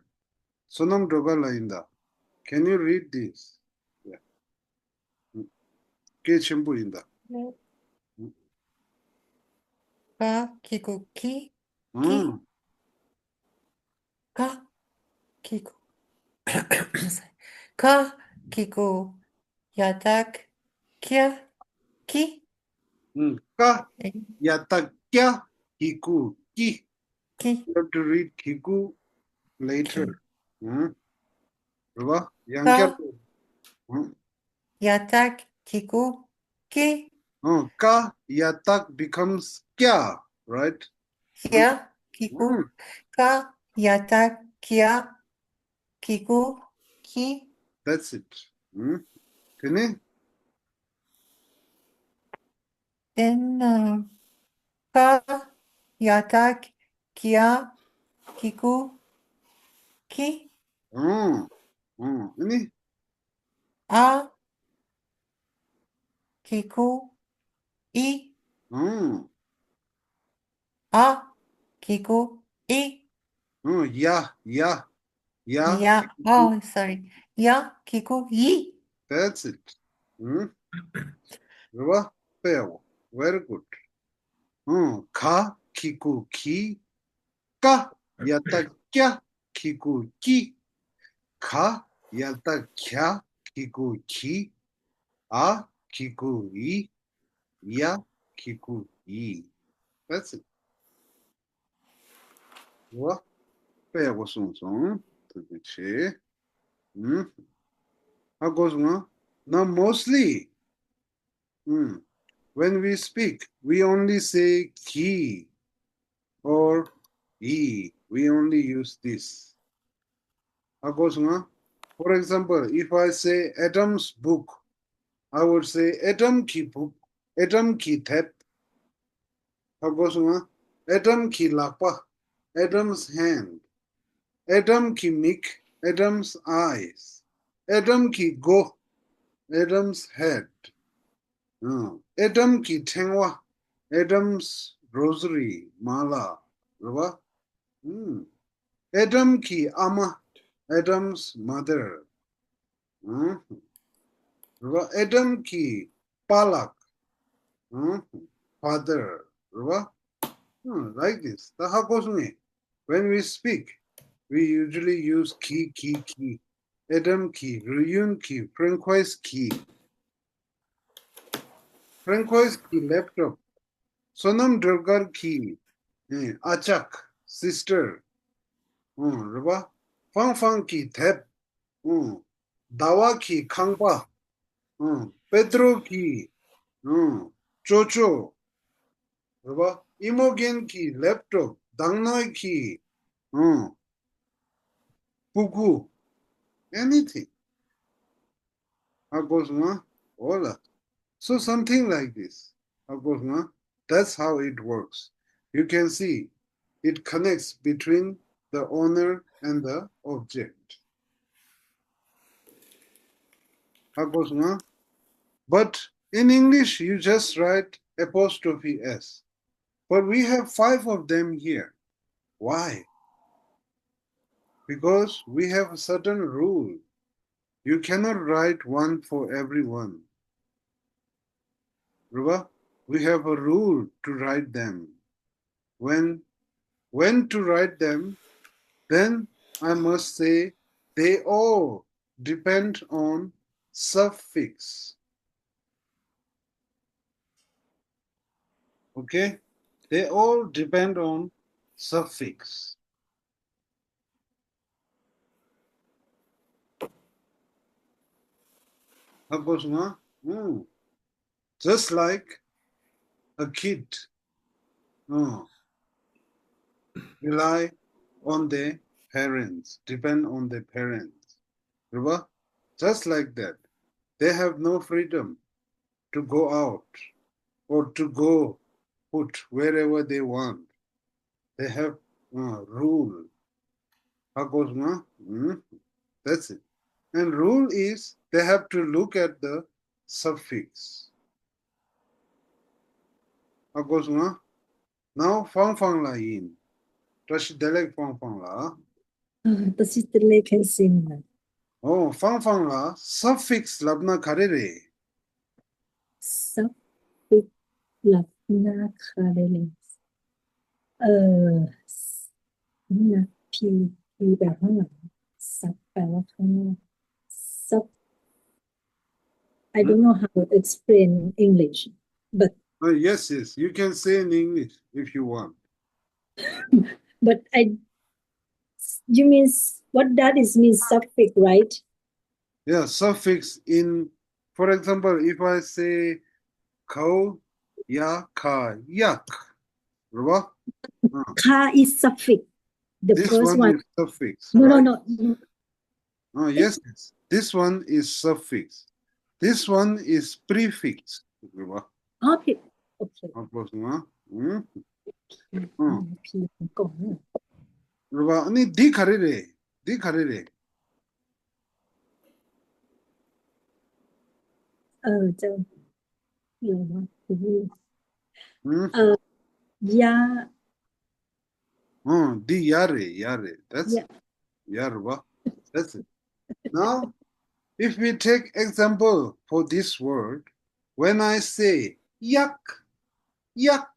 བསོད་ནམས་སྒྲོལ་དཀར་ལགས་ཡིན་ད། Can you read this? Yeah. སྐད་ཆེན་པོ་ཡིན་ད། ཀ་གི་གུ་ཀི། ཀི། ཨང་། ཀ་གི་གུ། ཀ་གི་གུ་ཡ་བཏགས་ཀྱ། ཀི། ཨང་། ཀ་ཡ་བཏགས་ཀྱ། གི་གུ་ཀི། ཀི། You have to read གི་གུ later. ཀི། ཨང་། རེད་པ། ཡང་ཀ་བསྐྱར་དུ། ཨང་། ཡ་བཏགས་གི་གུ་ཀི། ཨང་། ཀ་ཡ་བཏགས་becomes ཀྱ། Right? ཀྱ། གི་གུ། ཨང་། ཀ་ཡ་བཏགས་ཀྱ། གི་གུ་ཀི། That's it. ཨང་། དེ་ནས། དེ་ནས་ཀ་ཡ་བཏགས་ཀྱ། གི་གུ་ཀི། ཨང་། ཨང་། ཨ་ནི། ཨ་གི་གུ་ཨི། ཨང་། ཨ་གི་གུ་ཨི། ཨང་། ཡ། ཡ། ཡ། ཡ། Oh, sorry. ཡ་གི་གུ་ཡི། That's it. ཨང་། རེད་པ། དཔེ་ཡག་པོ། Very good. ཨང་། ག་གི་གུ་གི། ཀ་ཡ་བཏགས་ཀྱ། གི་གུ་ཀྱི། ག་ཡ་བཏགས་གྱ། གི་གུ་གྱི། འ་གི་གུ་འི། ཡ་གི་གུ་ཡི། That's it. རེད་བ། དཔེ་ཡག་པོ་གསུངས་སོང་། ཐུགས་རྗེ་ཆེ། ཨུམ། ཧ་གོ་སོང་ང་། Now mostly, ཨུམ། When we speak, we only say གྱིས or ཡིས. We only use this. ཧ་གོ་སོང་ང་། For example, if I say Adam's book, I would say Adam གྱི་book, Adam གྱི་དེབ། ཧ་གོ་སོང་ང་། Adam གྱི་ལག་པ། Adam's hand. Adam གྱི་མིག། Adam's eyes. Adam གྱི་མགོ། Adam's head. ཨང་། Adam གྱི་ཕྲེང་བ། Adam's rosary, མ་ལ། རེད་བ། ཨུམ། Adam གྱི་ཨ་མ། Adam's mother. ཨང་། རེད་བ། Adam གྱི་པཱ་ལགས། ཨང་། Father. རེད་བ། ཨང་། Like this. ད་ཧ་གོ་སོང་ངས། When we speak, we usually use གྱིས། གྱིས། གྱིས། Adam གྱིས། རུས་ཡུན་གྱིས། Francois གྱིས། Francois གྱི་laptop. བསོད་ནམས་སྒྲོལ་དཀར་གྱི་ཨ་ཅག། Sister. ཨང་། རེད་བ། ཧྥང་ཧྥང་གྱི་དེབ། ཨང་། ཟླ་བ་གྱི་ཁང་པ། ཨང་། པེ་ཏྲོ་གྱི། ཨང་། ཅོ་ཅོ། རེད་བ། ཨི་མོ་རྒན་གྱི་laptop། མདང་ནོར་གྱི། ཨང་། སྤུ་གུ། Anything. ཧ་གོ་སོང་ང་། འོ་ལ། So something like this. ཧ་གོ་སོང་ང་། That's how it works. You can see it connects between the owner and the object. ཧ་གོ་སོང་ང་། But in English, you just write apostrophe S. But we have five of them here. Why? Because we have a certain rule. You cannot write one for everyone. Remember, we have a rule to write them. When, when to write them, then I must say they all depend on suffix. Okay? They all depend on suffix. ཧ་གོ་སོང་ང་། ཨུམ། Just like a kid, uh, rely on their parents, depend on their parents. རེད་བ། Just like that, they have no freedom to go out or to go put wherever they want. They have a rule. ཧ་གོ་སོང་ང་། ཨུམ། That's it. And rule is they have to look at the suffix. ཧ་གོ་སོང་ང་། Now ཧྥང་ཧྥང་ལགས་ཡིན། བཀྲ་ཤིས་བདེ་ལེགས་ཧྥང་ཧྥང་ལགས། ཨ། བཀྲ་ཤིས་བདེ་ལེགས་མཁན་ཟེར་ན། ཨོ། ཧྥང་ཧྥང་ལགས། Suffix ལབ་ན་ག་རེ་རེད། Suffix ལབ་ན་ག་རེ་རེད། ཨ། ན་ཕི་ཕི་བ་ཧང་ལ། Suff- แปลว่า ข้างนอก Suff- I don't know how to explain in English, but uh, yes, yes, you can say in English if you want. But I, you mean s- what that is means suffix, right? Yeah, suffix in, for example, if I say ཁའུ་ཡ་ཁ་ཡག་རེད་བ། ཁ་is suffix. The this first one one. Is suffix, no, right? No, no. Oh, yes, yes. This one is suffix. This one is prefix. རེད་བ། Okay. Okay. ཨ་པོ་སོང་ང་། ཨུམ། ཨུམ། ཕི་གོ། རེད་བ། ཨ་ནི་འདི་ག་རེ་རེད། འདི་ག་རེ་རེད། ཨ། ཅང་། ཡོང་བ། ཨུམ། ཨ། ཡ། ཨང་། འདི་ཡ་རེད། ཡ་རེད། That's it. ཡ་རེད་བ། That's it. Now, if we take example for this word, when I say ཡག་ཡག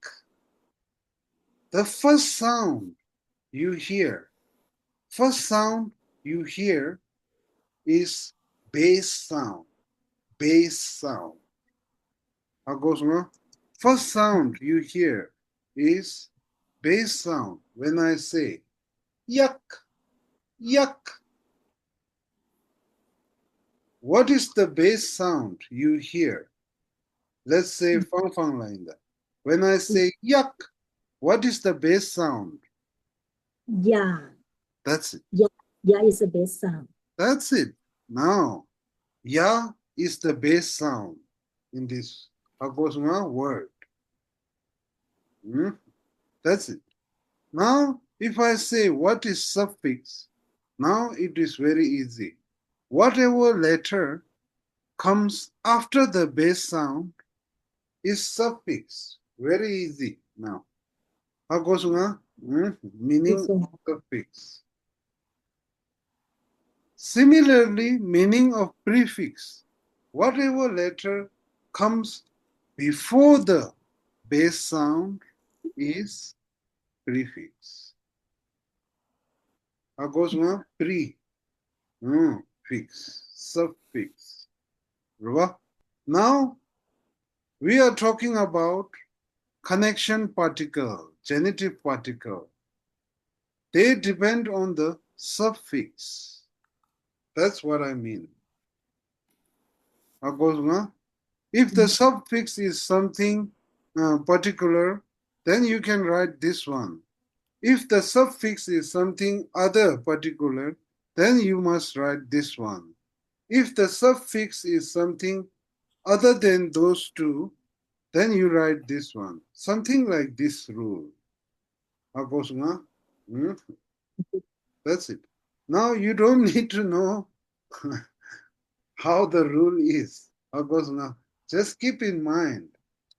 the first sound you hear, first sound you hear is bass sound. Bass sound. ཧ་གོ་སོང་ང་། First sound you hear is bass sound when I say གཡག་གཡག What is the bass sound you hear? Let's say, ཧུམ། ཧྥང་ཧྥང་ལ་ཡིན་ད། When I say གཡག, what is the bass sound? Yeah. That's it. Yeah. Yeah is the bass sound. That's it. Now, གཡག is the bass sound in this ཧ་གོ་སོང་ང་། Word. Hmm? That's it. Now, if I say what is suffix, now it is very easy. Whatever letter comes after the bass sound is suffix. Very easy now. ཧ་གོ་སོང་ང་། Hmm? Meaning of suffix. Similarly, meaning of prefix. Whatever letter comes before the bass sound is prefix. ཧ་གོ་སོང་ང་། Pre, mm, fix, suffix. རེད་བ། Now, we are talking about connection particle, genitive particle. They depend on the suffix. That's what I mean. ཧ་གོ་སོང་ང་། If the suffix is something uh, particular, then you can write this one. If the suffix is something other particular, then you must write this one. If the suffix is something other than those two, then you write this one. Something like this rule. ཧ་གོ་སོང་ང་། ཨུམ། That's it. Now you don't need to know how the rule is. ཧ་གོ་སོང་ང་། Just keep in mind,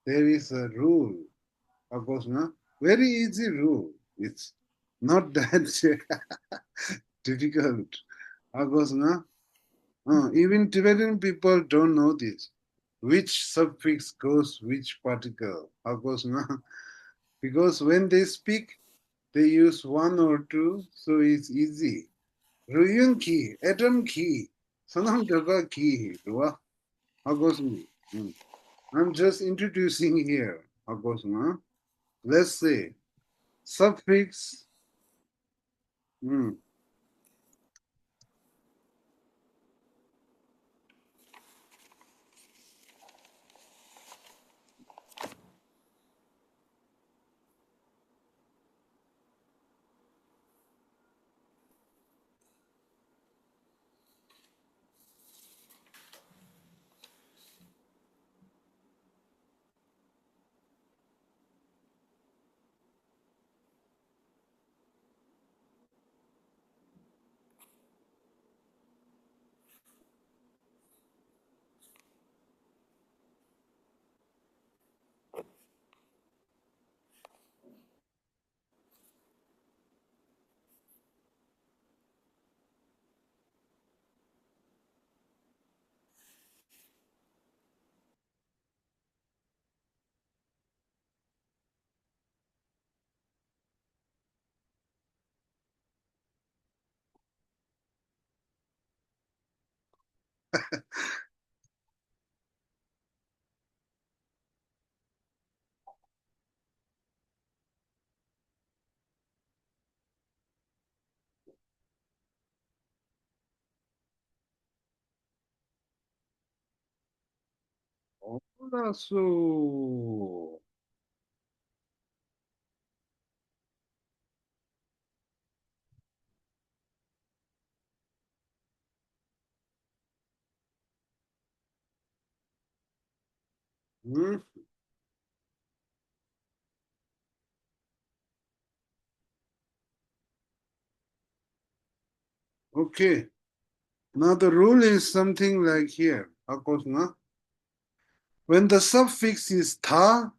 there is a rule. ཧ་གོ་སོང་ང་། Very easy rule. It's not that difficult. ཧ་གོ་སོང་ང་། Uh, even Tibetan people don't know this. Which suffix goes which particle. ཧ་གོ་སོང་ང་། Because when they speak, they use one or two, so it's easy. རུས་ཡུན་གྱིས། ཨེ་ཊམ་གྱིས། བསོད་ནམས་སྒྲོལ་དཀར་གྱིས། རེད་བ། ཧ་གོ་སོང་ངས། ཨུམ། I'm just introducing here. ཧ་གོ་སོང་ང་། Let's say, suffix. ཨུམ། ཨོ་ལགས་སོ། ཨུམ། Okay. Now the rule is something like here. ཧ་གོ་སོང་ང་། When the suffix is ཐ་or་ཕ་or་ས།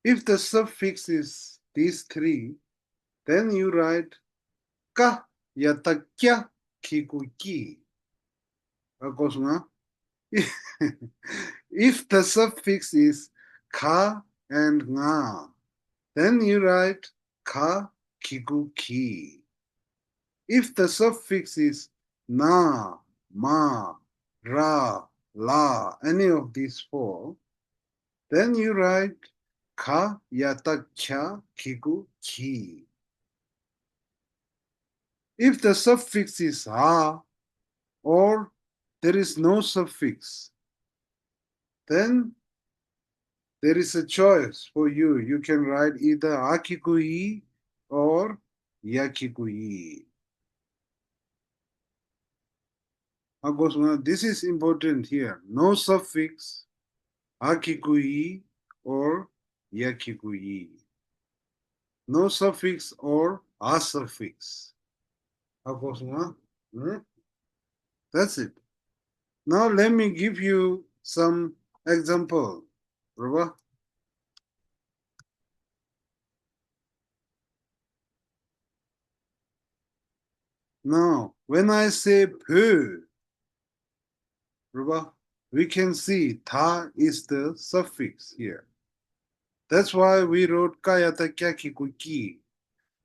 If the suffix is these three, then you write ཀ་ཡ་བཏགས་ཀྱ་གི་གུ་ཀྱི། ཧ་གོ་སོང་ང་། If the suffix is ཁ་and ང་། Then you write ཁ་གི་གུ་ཁི། If the suffix is ན་མ་ར་ལ། Any of these four, then you write ག་ཡ་བཏགས་གྱ་གི་གུ་གྱི། If the suffix is ཨ or there is no suffix, then there is a choice for you. You can write either ཨ་གི་གུ་ཨི་or ཡ་གི་གུ་ཡི། ཧ་གོ་སོང་ང་། This is important here. No suffix ཨ་གི་གུ་ཨི་or ཡ་གི་གུ་ཡི། No suffix or ཨ་suffix. ཧ་གོ་སོང་ང་། ཨུམ། That's it. Now let me give you some example. རེད་བ། Now, when I say བོད། རེད་བ། We can see ད is the suffix here. That's why we wrote ག་ཡ་བཏགས་གྱ་གི་གུ་གྱི།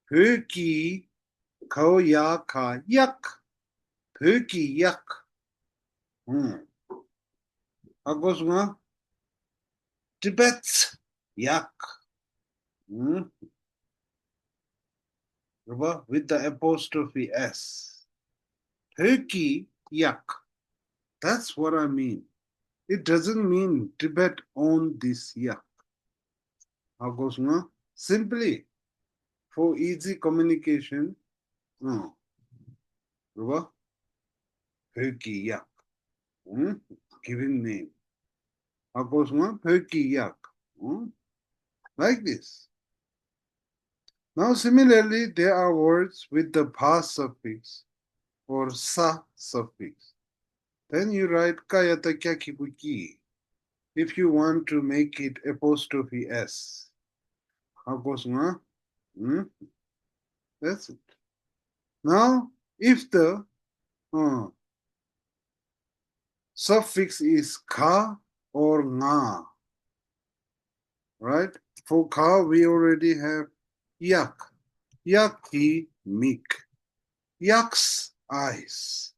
བོད་ཀྱི་གའོ་ཡ་ག་གཡག་བོད་ཀྱི་གཡག་ཧུམ། ཧ་གོ་སོང་ང་། Tibet's གཡག་ཧུམ། རེད་བ། With the apostrophe S. བོད་ཀྱི་གཡག That's what I mean. It doesn't mean Tibet own this གཡག་ཧ་གོ་སོང་ང་། Simply for easy communication. ཨང་། རེད་བ། བོད་ཀྱི་གཡག་ཨང་། Giving name. ཧ་གོ་སོང་ང་། བོད་ཀྱི་གཡག་ཨང་། Like this. Now, similarly, there are words with the pa suffix or sa suffix. Then you write ག་ཡ་བཏགས་གྱ་གི་གུ་གྱི། If you want to make it apostrophe S. ཧ་གོ་སོང་ང་། ཨུམ། That's it. Now, if the uh, suffix is ག or ང་། Right? For ག, we already have གཡག་གཡག་གི་མིག་གཡག་ས་eyes.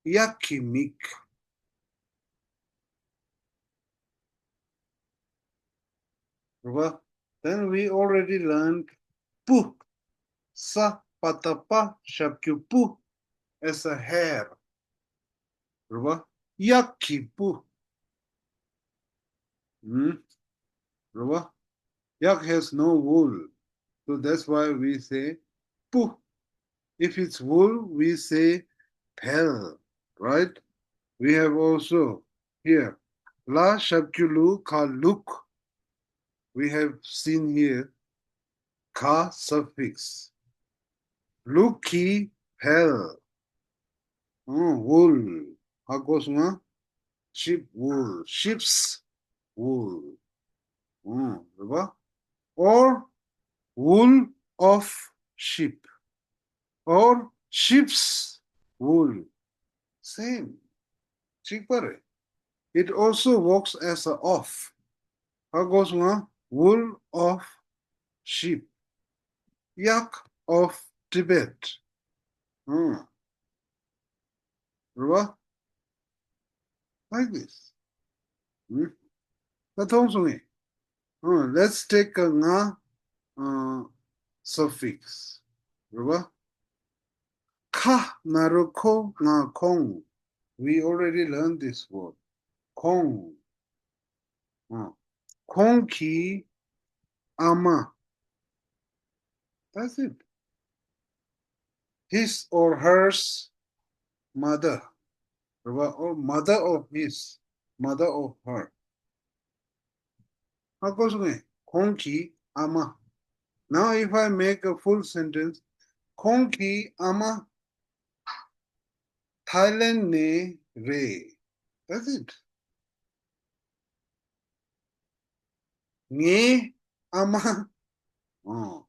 གཡག་གི་མིག་རེད་བ། Then we already learned པུ། ས་པ་ཏ་པ་ཞབས་ཀྱུ་པུ། As a hair. རེད་བ། གཡག་གི་པུ། ཨུམ། རེད་བ། གཡག has no wool. So that's why we say པུ། If it's wool, we say བལ། Right? We have also here ལ་ཞབས་ཀྱུ་ལུ་ག་ལུག We have seen here ག suffix. ལུག་གི་བལ། ཨང་། wool. ཧ་གོ་སོང་ང་། sheep wool, sheep's wool. ཨང་། རེད་བ། Or wool of sheep. Or sheep's wool. Same. གཅིག་པ་རེད། It also works as a of. ཧ་གོ་སོང་ང་། wool of sheep. གཡག་of Tibet. ཨང་། རེད་བ། Like this. ཨང་། ད་མཐོང་སོང་ངས། ཨང་། Let's take a ང་ཨང་། suffix. རེད་བ། ཁ་ན་རོ་ཁོ་ང་ཁོང་། We already learned this word. ཁོང་། ཨང་། ཁོང་གི་ཨ་མ། That's it. His or hers mother. རེད་བ། Or mother of his, mother of her. ཧ་གོ་སོང་ངས། ཁོང་གི་ཨ་མ། Now if I make a full sentence, ཁོང་གི་ཨ་མ་ཐའི་ལེན་ནས་རེད། That's it. ངའི་ཨ་མ། ཨོ།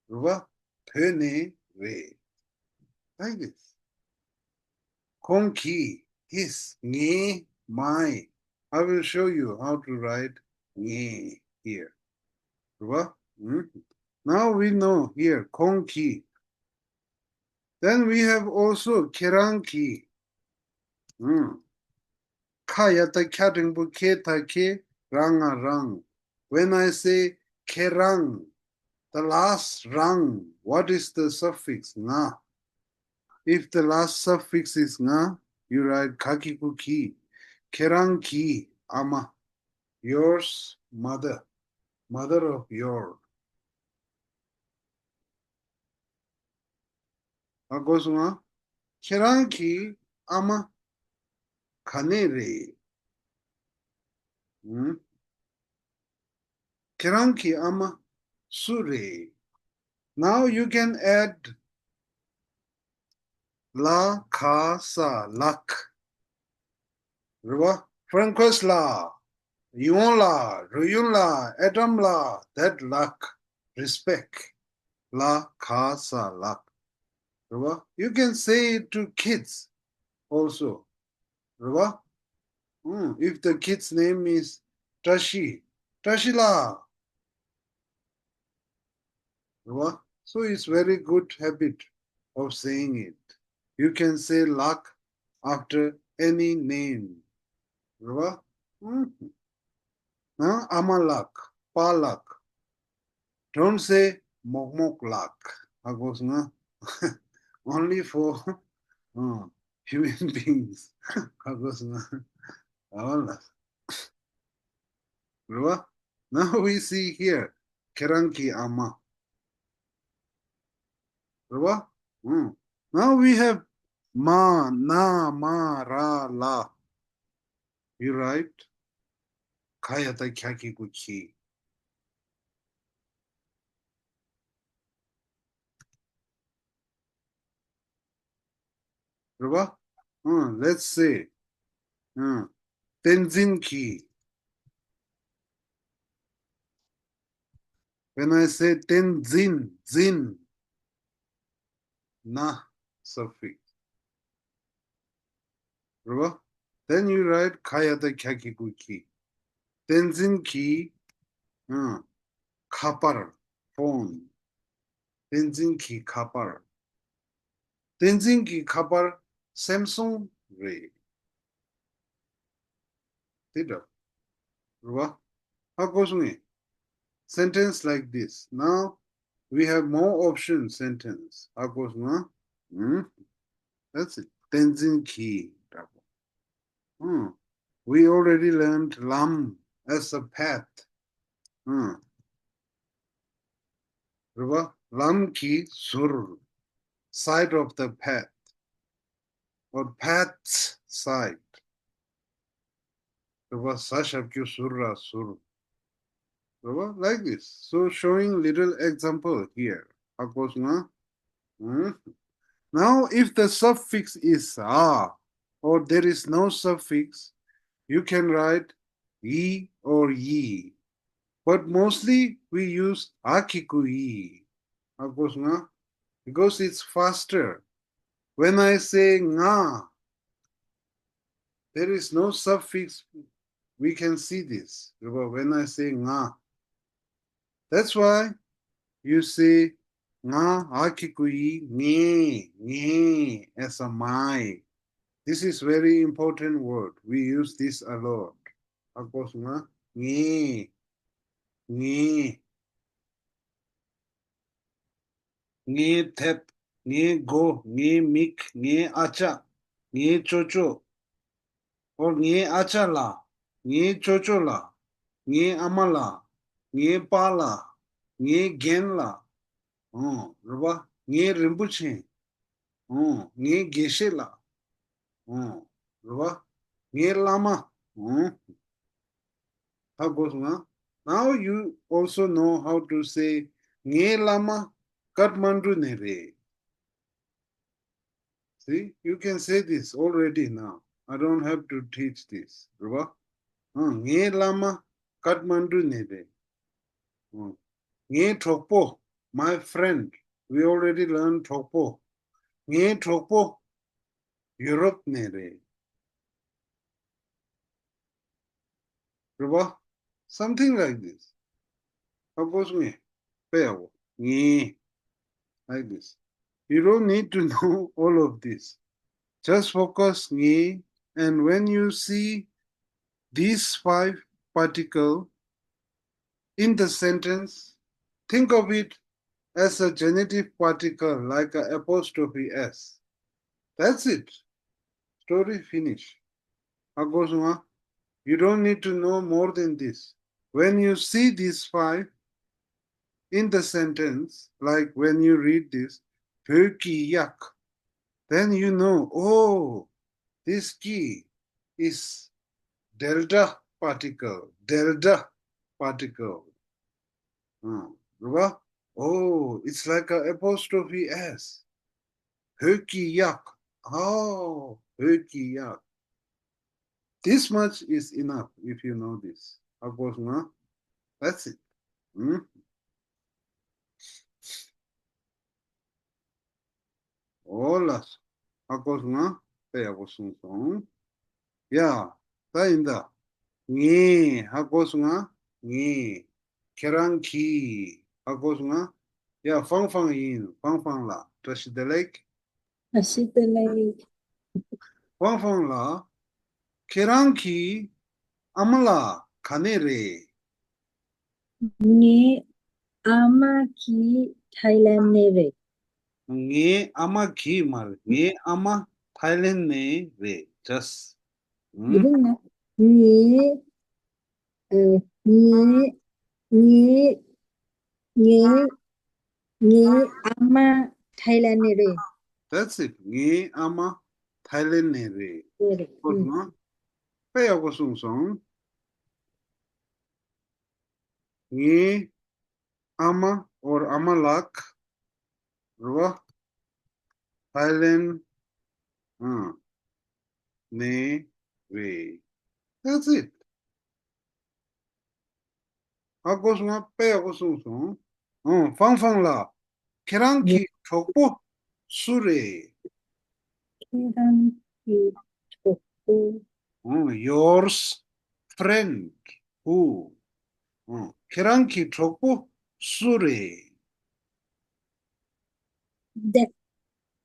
རེད་བ། བོད་ནས་རེད། Like this. ཁོང་གི། his. ངའི། my. I will show you how to write ངའི་here. རེད་བ། ཨུམ། Now we know here ཁོང་གི། Then we have also ཁྱེད་རང་གི། ཨུམ། ཁ་ཡ་བཏགས་ཁྱ་འགྲེང་བུ་ཁེ་ད་ཁེ། ར་ང་རང་། When I say ཁྱེད་རང་, the last རང་, what is the suffix? ང. If the last suffix is ང, you write ག་གི་གུ་གི། ཁྱེད་རང་གི་ཨ་མ། Yours mother. Mother of your. ཧ་གོ་སོང་ང་། ཁྱེད་རང་གི་ཨ་མ་ག་ནས་རེད། ཨུམ། ཁྱེད་རང་གི་ཨ་མ་སུ་རེད། Now you can add ལ་ཁ་ས་ལགས། རེད་བ། Francois ལགས། ཡིད་འོང་ལགས། རོལ་དབྱངས་ལགས། ཨེ་ཌམ་ལགས། That ལགས། Respect. ལ་ཁ་ས་ལགས། རེད་བ། You can say it to kids also. རེད་བ། ཨུམ། If the kid's name is བཀྲ་ཤིས། བཀྲ་ཤིས་ལགས། རེད་བ། So it's very good habit of saying it. You can say ལགས after any name. རེད་བ། ཨུམ། ཨ་མ་ལགས། པཱ་ལགས། Don't say མོག་མོག་ལགས། ཧ་གོ་སོང་ང་། Only for, uh, human beings. ཧ་གོ་སོང་ང་། ཨ་ལ། རེད་བ། Now we see here. ཁྱེད་རང་གི་ཨ་མ། རེད་བ། ཨུམ། Now we have མ། ན། མ། ར། ལ། You write ག་ཡ་བཏགས་གྱ་གི་གུ་གྱི། རེད་བ། ཨུམ། Let's say. ཨུམ། བསྟན་འཛིན་གྱི། When I say བསྟན་འཛིན། འཛིན། ན་suffix. རེད་བ། Then you write ག་ཡ་བཏགས་གྱ་གི་གུ་གྱི། བསྟན་འཛིན་གྱི། ཨུམ། ཁ་པར། Phone. བསྟན་འཛིན་གྱི་ཁ་པར། བསྟན་འཛིན་གྱི་ཁ་པར་སེམ་སུང་རེད། དེ་འདྲ། རེད་བ། ཧ་གོ་སོང་ངས། Sentence like this. Now we have more option sentence. ཧ་གོ་སོང་ང་། ཨུམ། That's it. བསྟན་འཛིན་གྱི་འདྲ་པོ། ཨུམ། We already learned ལམ་as a path. ཨུམ། རེད་བ། ལམ་གྱི་ཟུར། Side of the path. Or path's side. རེད་བ། ས་ཞབས་ཀྱུ་ཟུར་ར་ཟུར། རེད་བ། Like this. So showing little example here. ཧ་གོ་སོང་ང་། ཨུམ། Now if the suffix is ཨ། Or there is no suffix, you can write ཡི་or ཡི། But mostly we use ཨ་གི་གུ་ཡི། ཧ་གོ་སོང་ང་། Because it's faster. When I say ང་། There is no suffix. We can see this. རེད་བ། When I say ང་། That's why you say ང་། ཨ་གི་གུ་ཡི། ངའི། ངའི། As a my. This is very important word. We use this a lot. ཧ་གོ་སོང་ང་། ངའི། ངའི། ངའི་དེབ། ངའི་སྒོ། ངའི་མིག། ངའི་ཨ་ཅག་ངའི་ཅོ་ཅོ། ཨོ། ངའི་ཨ་ཅག་ལགས། ངའི་ཅོ་ཅོ་ལགས། ངའི་ཨ་མ་ལགས། ངའི་པཱ་ལགས། ངའི་རྒན་ལགས། ཨོ། རེད་བ། ངའི་རིན་པོ་ཆེ། ཨོ། ངའི་དགེ་བཤེས་ལགས། ཨོ། རེད་བ། ངའི་བླ་མ། ཨོ། ཧ་གོ་སོང་ང་། Now you also know how to say ངའི་བླ་མ་ཀཏ་མན་ཌུ་ནས་རེད། See, you can say this already now. I don't have to teach this. རེད་བ། ཨང་། ངའི་བླ་མ་ཀཏ་མན་ཌུ་ནས་རེད། ཨང་། ངའི་གྲོགས་པོ། My friend. We already learned གྲོགས་པོ། ངའི་གྲོགས་པོ་ཡུ་རོབ་ནས་རེད། རེད་བ། Something like this. ཧ་གོ་སོང་ངས། དཔེ་ཡག་པོ། ངའི། Like this. You don't need to know all of this. Just focus ངའི། And when you see these five particle, in the sentence, think of it as a genitive particle like a apostrophe S. That's it. Story finish. ཧ་གོ་སོང་ང་། You don't need to know more than this. When you see these five in the sentence, like when you read this, བོད་ཀྱི་གཡག, then you know, oh, this གྱི is འབྲེལ་སྒྲ particle, འབྲེལ་སྒྲ particle. ཨང་། རེད་པ། Oh, it's like a apostrophe S. བོད་ཀྱི་གཡག. Oh, བོད་ཀྱི་གཡག. This much is enough if you know this. ཧ་གོ་སོང་ང་། That's it. ཨང་། འོ་ལགས་སོ། ཧ་གོ་སོང་ང་། དཔེ་ཡག་པོ་གསུངས་སོང་། ཡ། ད་ཡིན་ད། ངས། ཧ་གོ་སོང་ང་། ངས། ཁྱེད་རང་གིས། ཧ་གོ་སོང་ང་། ཡ། ཧྥང་ཧྥང་ཡིན། ཧྥང་ཧྥང་ལགས། བཀྲ་ཤིས་བདེ་ལེགས། བཀྲ་ཤིས་བདེ་ལེགས། ཧྥང་ཧྥང་ལགས། ཁྱེད་རང་གི་ཨ་མ་ལགས་ག་ནས་རེད། ངའི་ཨ་མ་གི་ཐའི་ལེན་ནས་རེད། ངའི་ཨ་མ་གི་མ་རེད། ངའི་ཨ་མ་ཐའི་ལེན་ནས་རེད། Just. ཨུམ། ཡིན་ན། ངའི། ཨ། ངའི། ངའི། ངའི། ངའི་ཨ་མ་ཐའི་ལེན་ནས་རེད། That's it. ངའི་ཨ་མ་ཐའི་ལེན་ནས་རེད། རེད། ཧོ་ན། དཔེ་ཡག་པོ་གསུངས་སོང་། ངའི་ཨ་མ་or ཨ་མ་ལགས། རེད་པ། ཐའི་ལེན། ཨང་། ནས་རེད། That's it. ཧ་གོ་སོང་ང་། དཔེ་ཡག་པོ་གསུངས་སོང་། ཨང་། ཧྥང་ཧྥང་ལགས། ཁྱེད་རང་གི་གྲོགས་པོ་སུ་རེད། ཁྱེད་རང་གི་གྲོགས་པོ། ཨང་། Yours friend who. ཨང་། ཁྱེད་རང་གི་གྲོགས་པོ་སུ་རེད། That,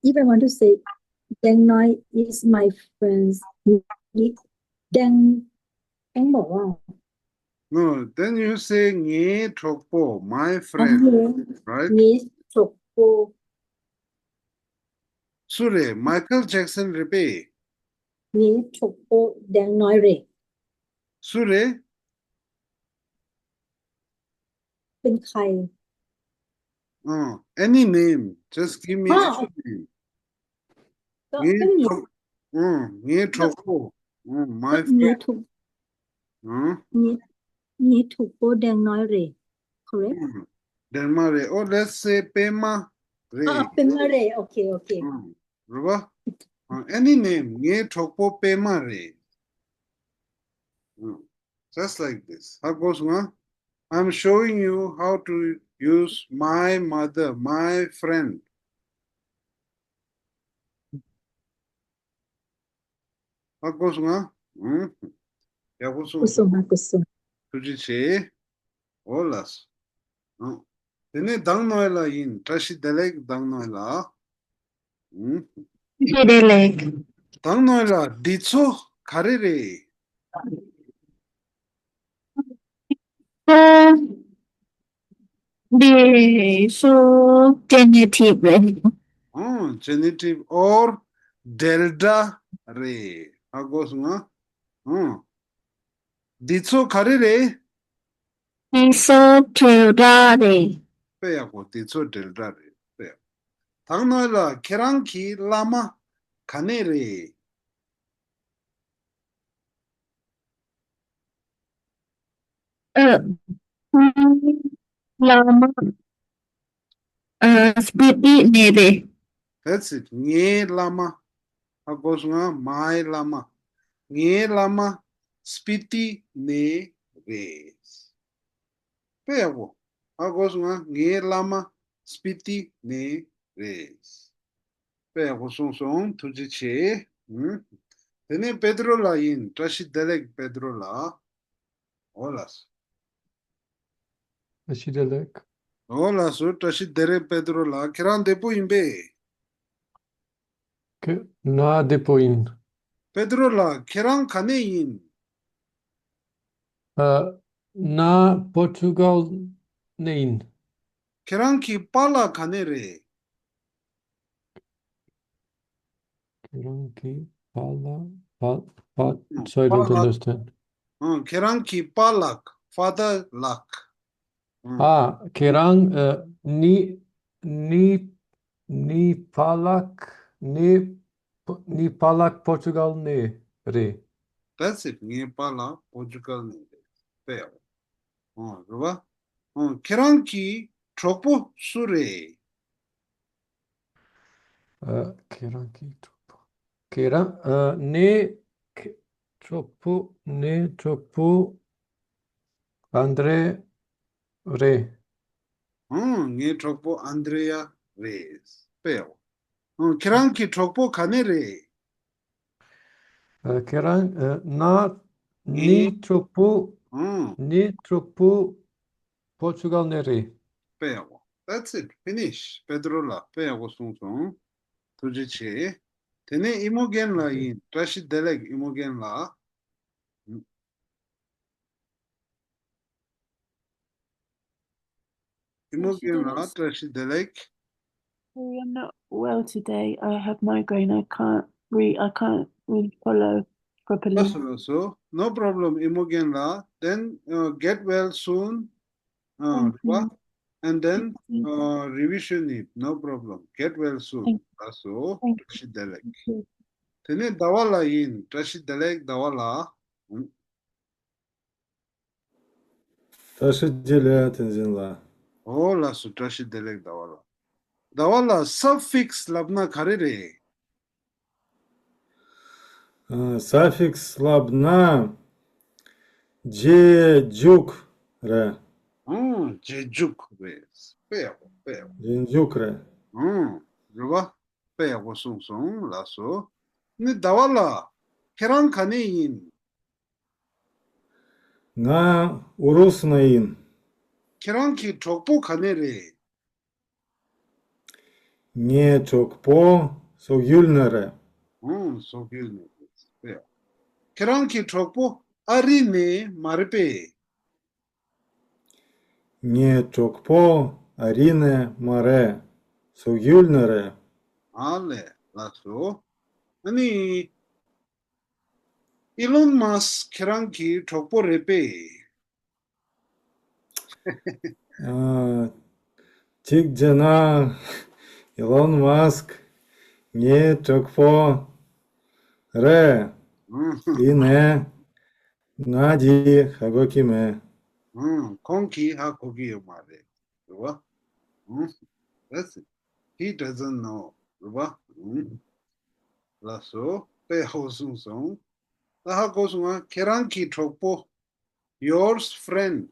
if I want to say, Deng Noi is my friend. Deng, Deng Mo. No, then you say ངའི་གྲོགས་པོ། My friend, right? ངའི་གྲོགས་པོ། སུ་རེད། མའི་ཁལ་ཇེག་སན་རེད་པས། ངའི་གྲོགས་པོ་Deng Noi རེད། སུ་རེད། เป็นใคร། ཨང་། Any name. Just give me any name. ངའི་གྲོགས། ཨང་། ངའི་གྲོགས་པོ། ཨང་། My friend. ངའི་གྲོགས། ཨང་། ངའི་ངའི་གྲོགས་པོ་Deng Noi རེད། Correct? ཨང་། Deng Noi རེད། Oh, let's say པད་མ་རེད། ཨ། པད་མ་རེད། Okay, okay. ཨང་། རེད་པ། ཨང་། Any name. ངའི་གྲོགས་པོ་པད་མ་རེད། ཨང་། Just like this. ཧ་གོ་སོང་ང་། I'm showing you how to use my mother, my friend. ཧ་གོ་སོང་ང་། ཨང་། ཡག་པོ་གསུངས་སོང་། ཧ་གོ་སོང་། ཐུགས་རྗེ་ཆེ། འོ་ལགས་སོ། ཨང་། དེ་ནས་དང་ནོའི་ལགས་ཡིན། བཀྲ་ཤིས་བདེ་ལེགས། དང་ནོའི་ལགས། ཨང་། བཀྲ་ཤིས་བདེ་ལེགས། དང་ནོའི་ལགས། འདི་ཚོ་ག་རེ་རེད། འདི་ཚོ་ཇེ་ནེ་ཊིབ་རེད། ཨང་། ཇེ་ནེ་ཊིབ་or འབྲེལ་སྒྲ་རེད། ཧ་གོ་སོང་ང་། ཨང་། འདི་ཚོ་ག་རེ་རེད། འདི་ཚོ་འབྲེལ་སྒྲ་རེད། དཔེ་ཡག་པོ། འདི་ཚོ་འབྲེལ་སྒྲ་རེད། དཔེ་ཡག་པོ། དང་ནོའི་ལགས། ཁྱེད་རང་གི་བླ་མ་ག་ནས་རེད། ཨ། བླ་མ། ཨ། སྤི་ཏི་ནས་རེད། That's it. ངའི་བླ་མ། ཧ་གོ་སོང་ང་། མའི་བླ་མ། ངའི་བླ་མ་སྤི་ཏི་ནས་རེད། དཔེ་ཡག་པོ། ཧ་གོ་སོང་ང་། ངའི་བླ་མ་སྤི་ཏི་ནས་རེད། དཔེ་ཡག་པོ་གསུངས་སོང་། ཐུགས་རྗེ་ཆེ། ཨུམ། དེ་ནས་པེ་ཏྲོ་ལགས་ཡིན། བཀྲ་ཤིས་བདེ་ལེགས་པེ་ཏྲོ་ལགས། འོ་ལགས་སོ། བཀྲ་ཤིས་བདེ་ལེགས། འོ་ལགས་སོ། བཀྲ་ཤིས་བདེ་ལེགས་པེ་ཏྲོ་ལགས། ཁྱེད་རང་བདེ་པོ་ཡིན་པས། ཁྱེད་ང་བདེ་པོ་ཡིན། པེ་ཏྲོ་ལགས། ཁྱེད་རང་ག་ནས་ཡིན། ཨ། ང་པོར་ཅུ་གལ་ནས་ཡིན། ཁྱེད་རང་གི་པཱ་ལགས་ག་ནས་རེད། ཁྱེད་རང་གི་པཱ་ལགས། པཱ་པཱ། Sorry, don't understand. ཨང་། ཁྱེད་རང་གི་པཱ་ལགས། Father ལགས། ཨ། ཁྱེད་རང་ཨ། ནི་ནི་ནི་པཱ་ལགས་ནི་ནི་པཱ་ལགས་པོར་ཅུ་གལ་ནས་རེད། That's it. ངའི་པཱ་ལགས་པོར་ཅུ་གལ་ནས་རེད། དཔེ་ཡག་པོ། ཨང་། རེད་པ། ཨང་། ཁྱེད་རང་གི་གྲོགས་པོ་སུ་རེད། ཨ། ཁྱེད་རང་གི་གྲོགས་པོ། ཁྱེད་རང་ཨ། ངའི་གྲོགས་པོ། ངའི་གྲོགས་པོ་ཨན་དྲེ་རེད། ཨང་། ངའི་གྲོགས་པོ་ཨན་དྲེ་ཡ་རེད། དཔེ་ཡག་པོ། ཨང་། ཁྱེད་རང་གི་གྲོགས་པོ་ག་ནས་རེད། ཨ། ཁྱེད་རང་ཨ། ང་ངའི་གྲོགས་པོ། ཨང་། ངའི་གྲོགས་པོ་པོར་ཅུ་གལ་ནས་རེད། དཔེ་ཡག་པོ། That's it. Finish. པེ་ཏྲོ་ལགས། དཔེ་ཡག་པོ་གསུངས་སོང་། ཐུགས་རྗེ་ཆེ། དེ་ནས་ཨི་མོ་རྒན་ལགས་ཡིན། བཀྲ་ཤིས་བདེ་ལེགས། ཨི་མོ་རྒན་ལགས། ཨི་མོ་རྒན་ལགས། བཀྲ་ཤིས་བདེ་ལེགས། Sorry, I'm not well today. I have migraine. I can't re I can't really follow properly. ལགས་སོ། ལགས་སོ། No problem. ཨི་མོ་རྒན་ལགས། Then uh, get well soon. Uh, Thank you. And then Thank you. Uh, revision it. No problem. Get well soon. Thank- ལགས་སོ། Thank- བཀྲ་ཤིས་བདེ་ལེགས། Thank you. དེ་ནས་ཟླ་བ་ལགས་ཡིན། བཀྲ་ཤིས་བདེ་ལེགས་ཟླ་བ་ལགས། བཀྲ་ཤིས་བདེ་ལེགས་བསྟན་འཛིན་ལགས། ཨོ་ལགས་སོ། བཀྲ་ཤིས་བདེ་ལེགས་ཟླ་བ་ལགས། ཟླ་བ་ལགས། སབ་ཕིག་སི་ལབ་ན་ག་རེ་རེད། ཨ། སབ་ཕིག་སི་ལབ་ན་རྗེས་འཇུག་རེད། ཨང་། རྗེས་འཇུག་རེད། དཔེ་ཡག་པོ། དཔེ་ཡག་པོ། རྗེས་འཇུག་རེད། ཨང་། རེད་པ། དཔེ་ཡག་པོ་གསུངས་སོང་། ལགས་སོ། ནི་ཟླ་བ་ལགས། ཁྱེད་རང་ག་ནས་ཡིན། ང་ཨུ་རུ་སུ་ནས་ཡིན། ཁྱེད་རང་གི་གྲོགས་པོ་ག་ནས་རེད། ངའི་གྲོགས་པོ་སོག་ཡུལ་ནས་རེད། ཨང་། སོག་ཡུལ་ནས་རེད། དཔེ་ཡག་ཁྱེད་རང་གི་གྲོགས་པོ་ཨ་རི་ནས་མ་རེད་པས། ངའི་གྲོགས་པོ་ཨ་རི་ནས་མ་རེད། སོག་ཡུལ་ནས་རེད། ཨ་ལས། ལགས་སོ། ཨ་ནི། ཨི་ལོན་མཱ་སི་ཁྱེད་རང་གི་གྲོགས་པོ་རེད་པས། ཨ། གཅིག་བྱས་ན་ཨི་ལོན་མཱ་སི་ངའི་གྲོགས་པོ་རེད། ཡིན་ནའི་ང་འདི་ཧ་གོ་གི་མེད། ཨང་། ཁོང་གིས་ཧ་གོ་གི་ཡོད་མ་རེད། རེད་པ། ཨང་། That's it. He doesn't know. རེད་པ། ཨང་། ལགས་སོ། དཔེ་ཡག་པོ་གསུངས་སོང་། ད་ཧ་གོ་སོང་ང་། ཁྱེད་རང་གི་གྲོགས་པོ། Your friend.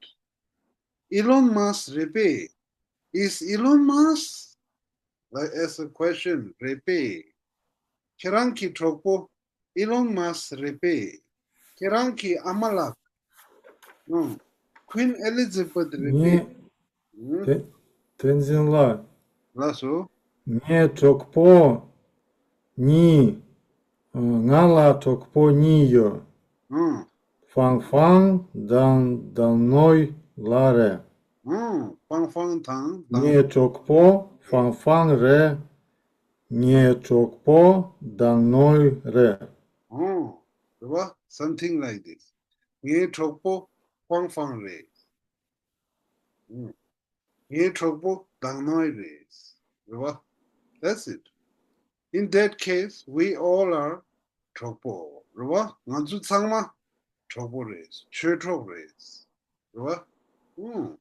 ཨི་ལོན་མཱ་སི་རེད་པས། Is Elon Musk? Like, as a question. རེད་པས། ཁྱེད་རང་གི་གྲོགས་པོ་ཨི་ལོན་མཱ་སི་རེད་པས། ཁྱེད་རང་གི་ཨ་མ་ལགས། ཨང་། Queen Elizabeth རེད་པས། ངས་བསྟན་འཛིན་ལགས། ལགས་སོ། ངའི་གྲོགས་པོ་གཉིས། ང་ལ་གྲོགས་པོ་གཉིས་ཡོད། ཧྥང་ཧྥང་དང་དང་ནོའི་ལགས་རེད། ཧྥང་ཧྥང་དང་དང་། ངའི་གྲོགས་པོ་ཧྥང་ཧྥང་རེད། ངའི་གྲོགས་པོ་དང་ནོའི་རེད། ཨོ། རེད་པ། Something like this. ངའི་གྲོགས་པོ་ཧྥང་ཧྥང་རེད། ངའི་གྲོགས་པོ་དང་ནོའི་རེད། རེད་པ། That's it. In that case, we all are གྲོགས་པོ། རེད་པ། ང་ཚོ་ཚང་མ་གྲོགས་པོ་རེད། ཆོས་གྲོགས་རེད། རེད་པ། ཨུམ།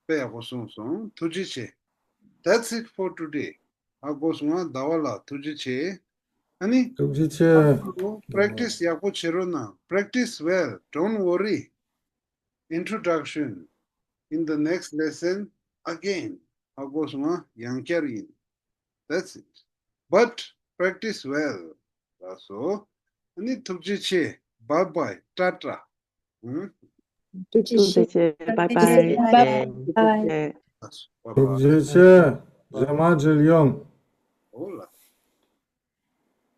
དཔེ་ཡག་པོ་གསུངས་སོང་། ཐུགས་རྗེ་ཆེ། That's it for today. ཧ་གོ་སོང་ང་། ཟླ་བ་ལགས་ཐུགས་རྗེ་ཆེ། ཨ་ནི། ཐུགས་རྗེ་ཆེ། Practice ཡག་པོ་བྱེད་རོགས་གནང་། Practice well. Don't worry. Introduction. In the next lesson, again. ཧ་གོ་སོང་ང་། ཡང་བསྐྱར་ཡིན། That's it. But practice well. ལགས་སོ། ཨ་ནི་ཐུགས་རྗེ་ཆེ། Bye bye. ཏྲ་ཏྲ། ཨུམ། ཐུགས་རྗེ་ཆེ། Bye bye. Bye bye. ཐུགས་རྗེ་ཆེ། རྗེས་མ་འབྲེལ་ཡོང་། ཨོ་ལགས།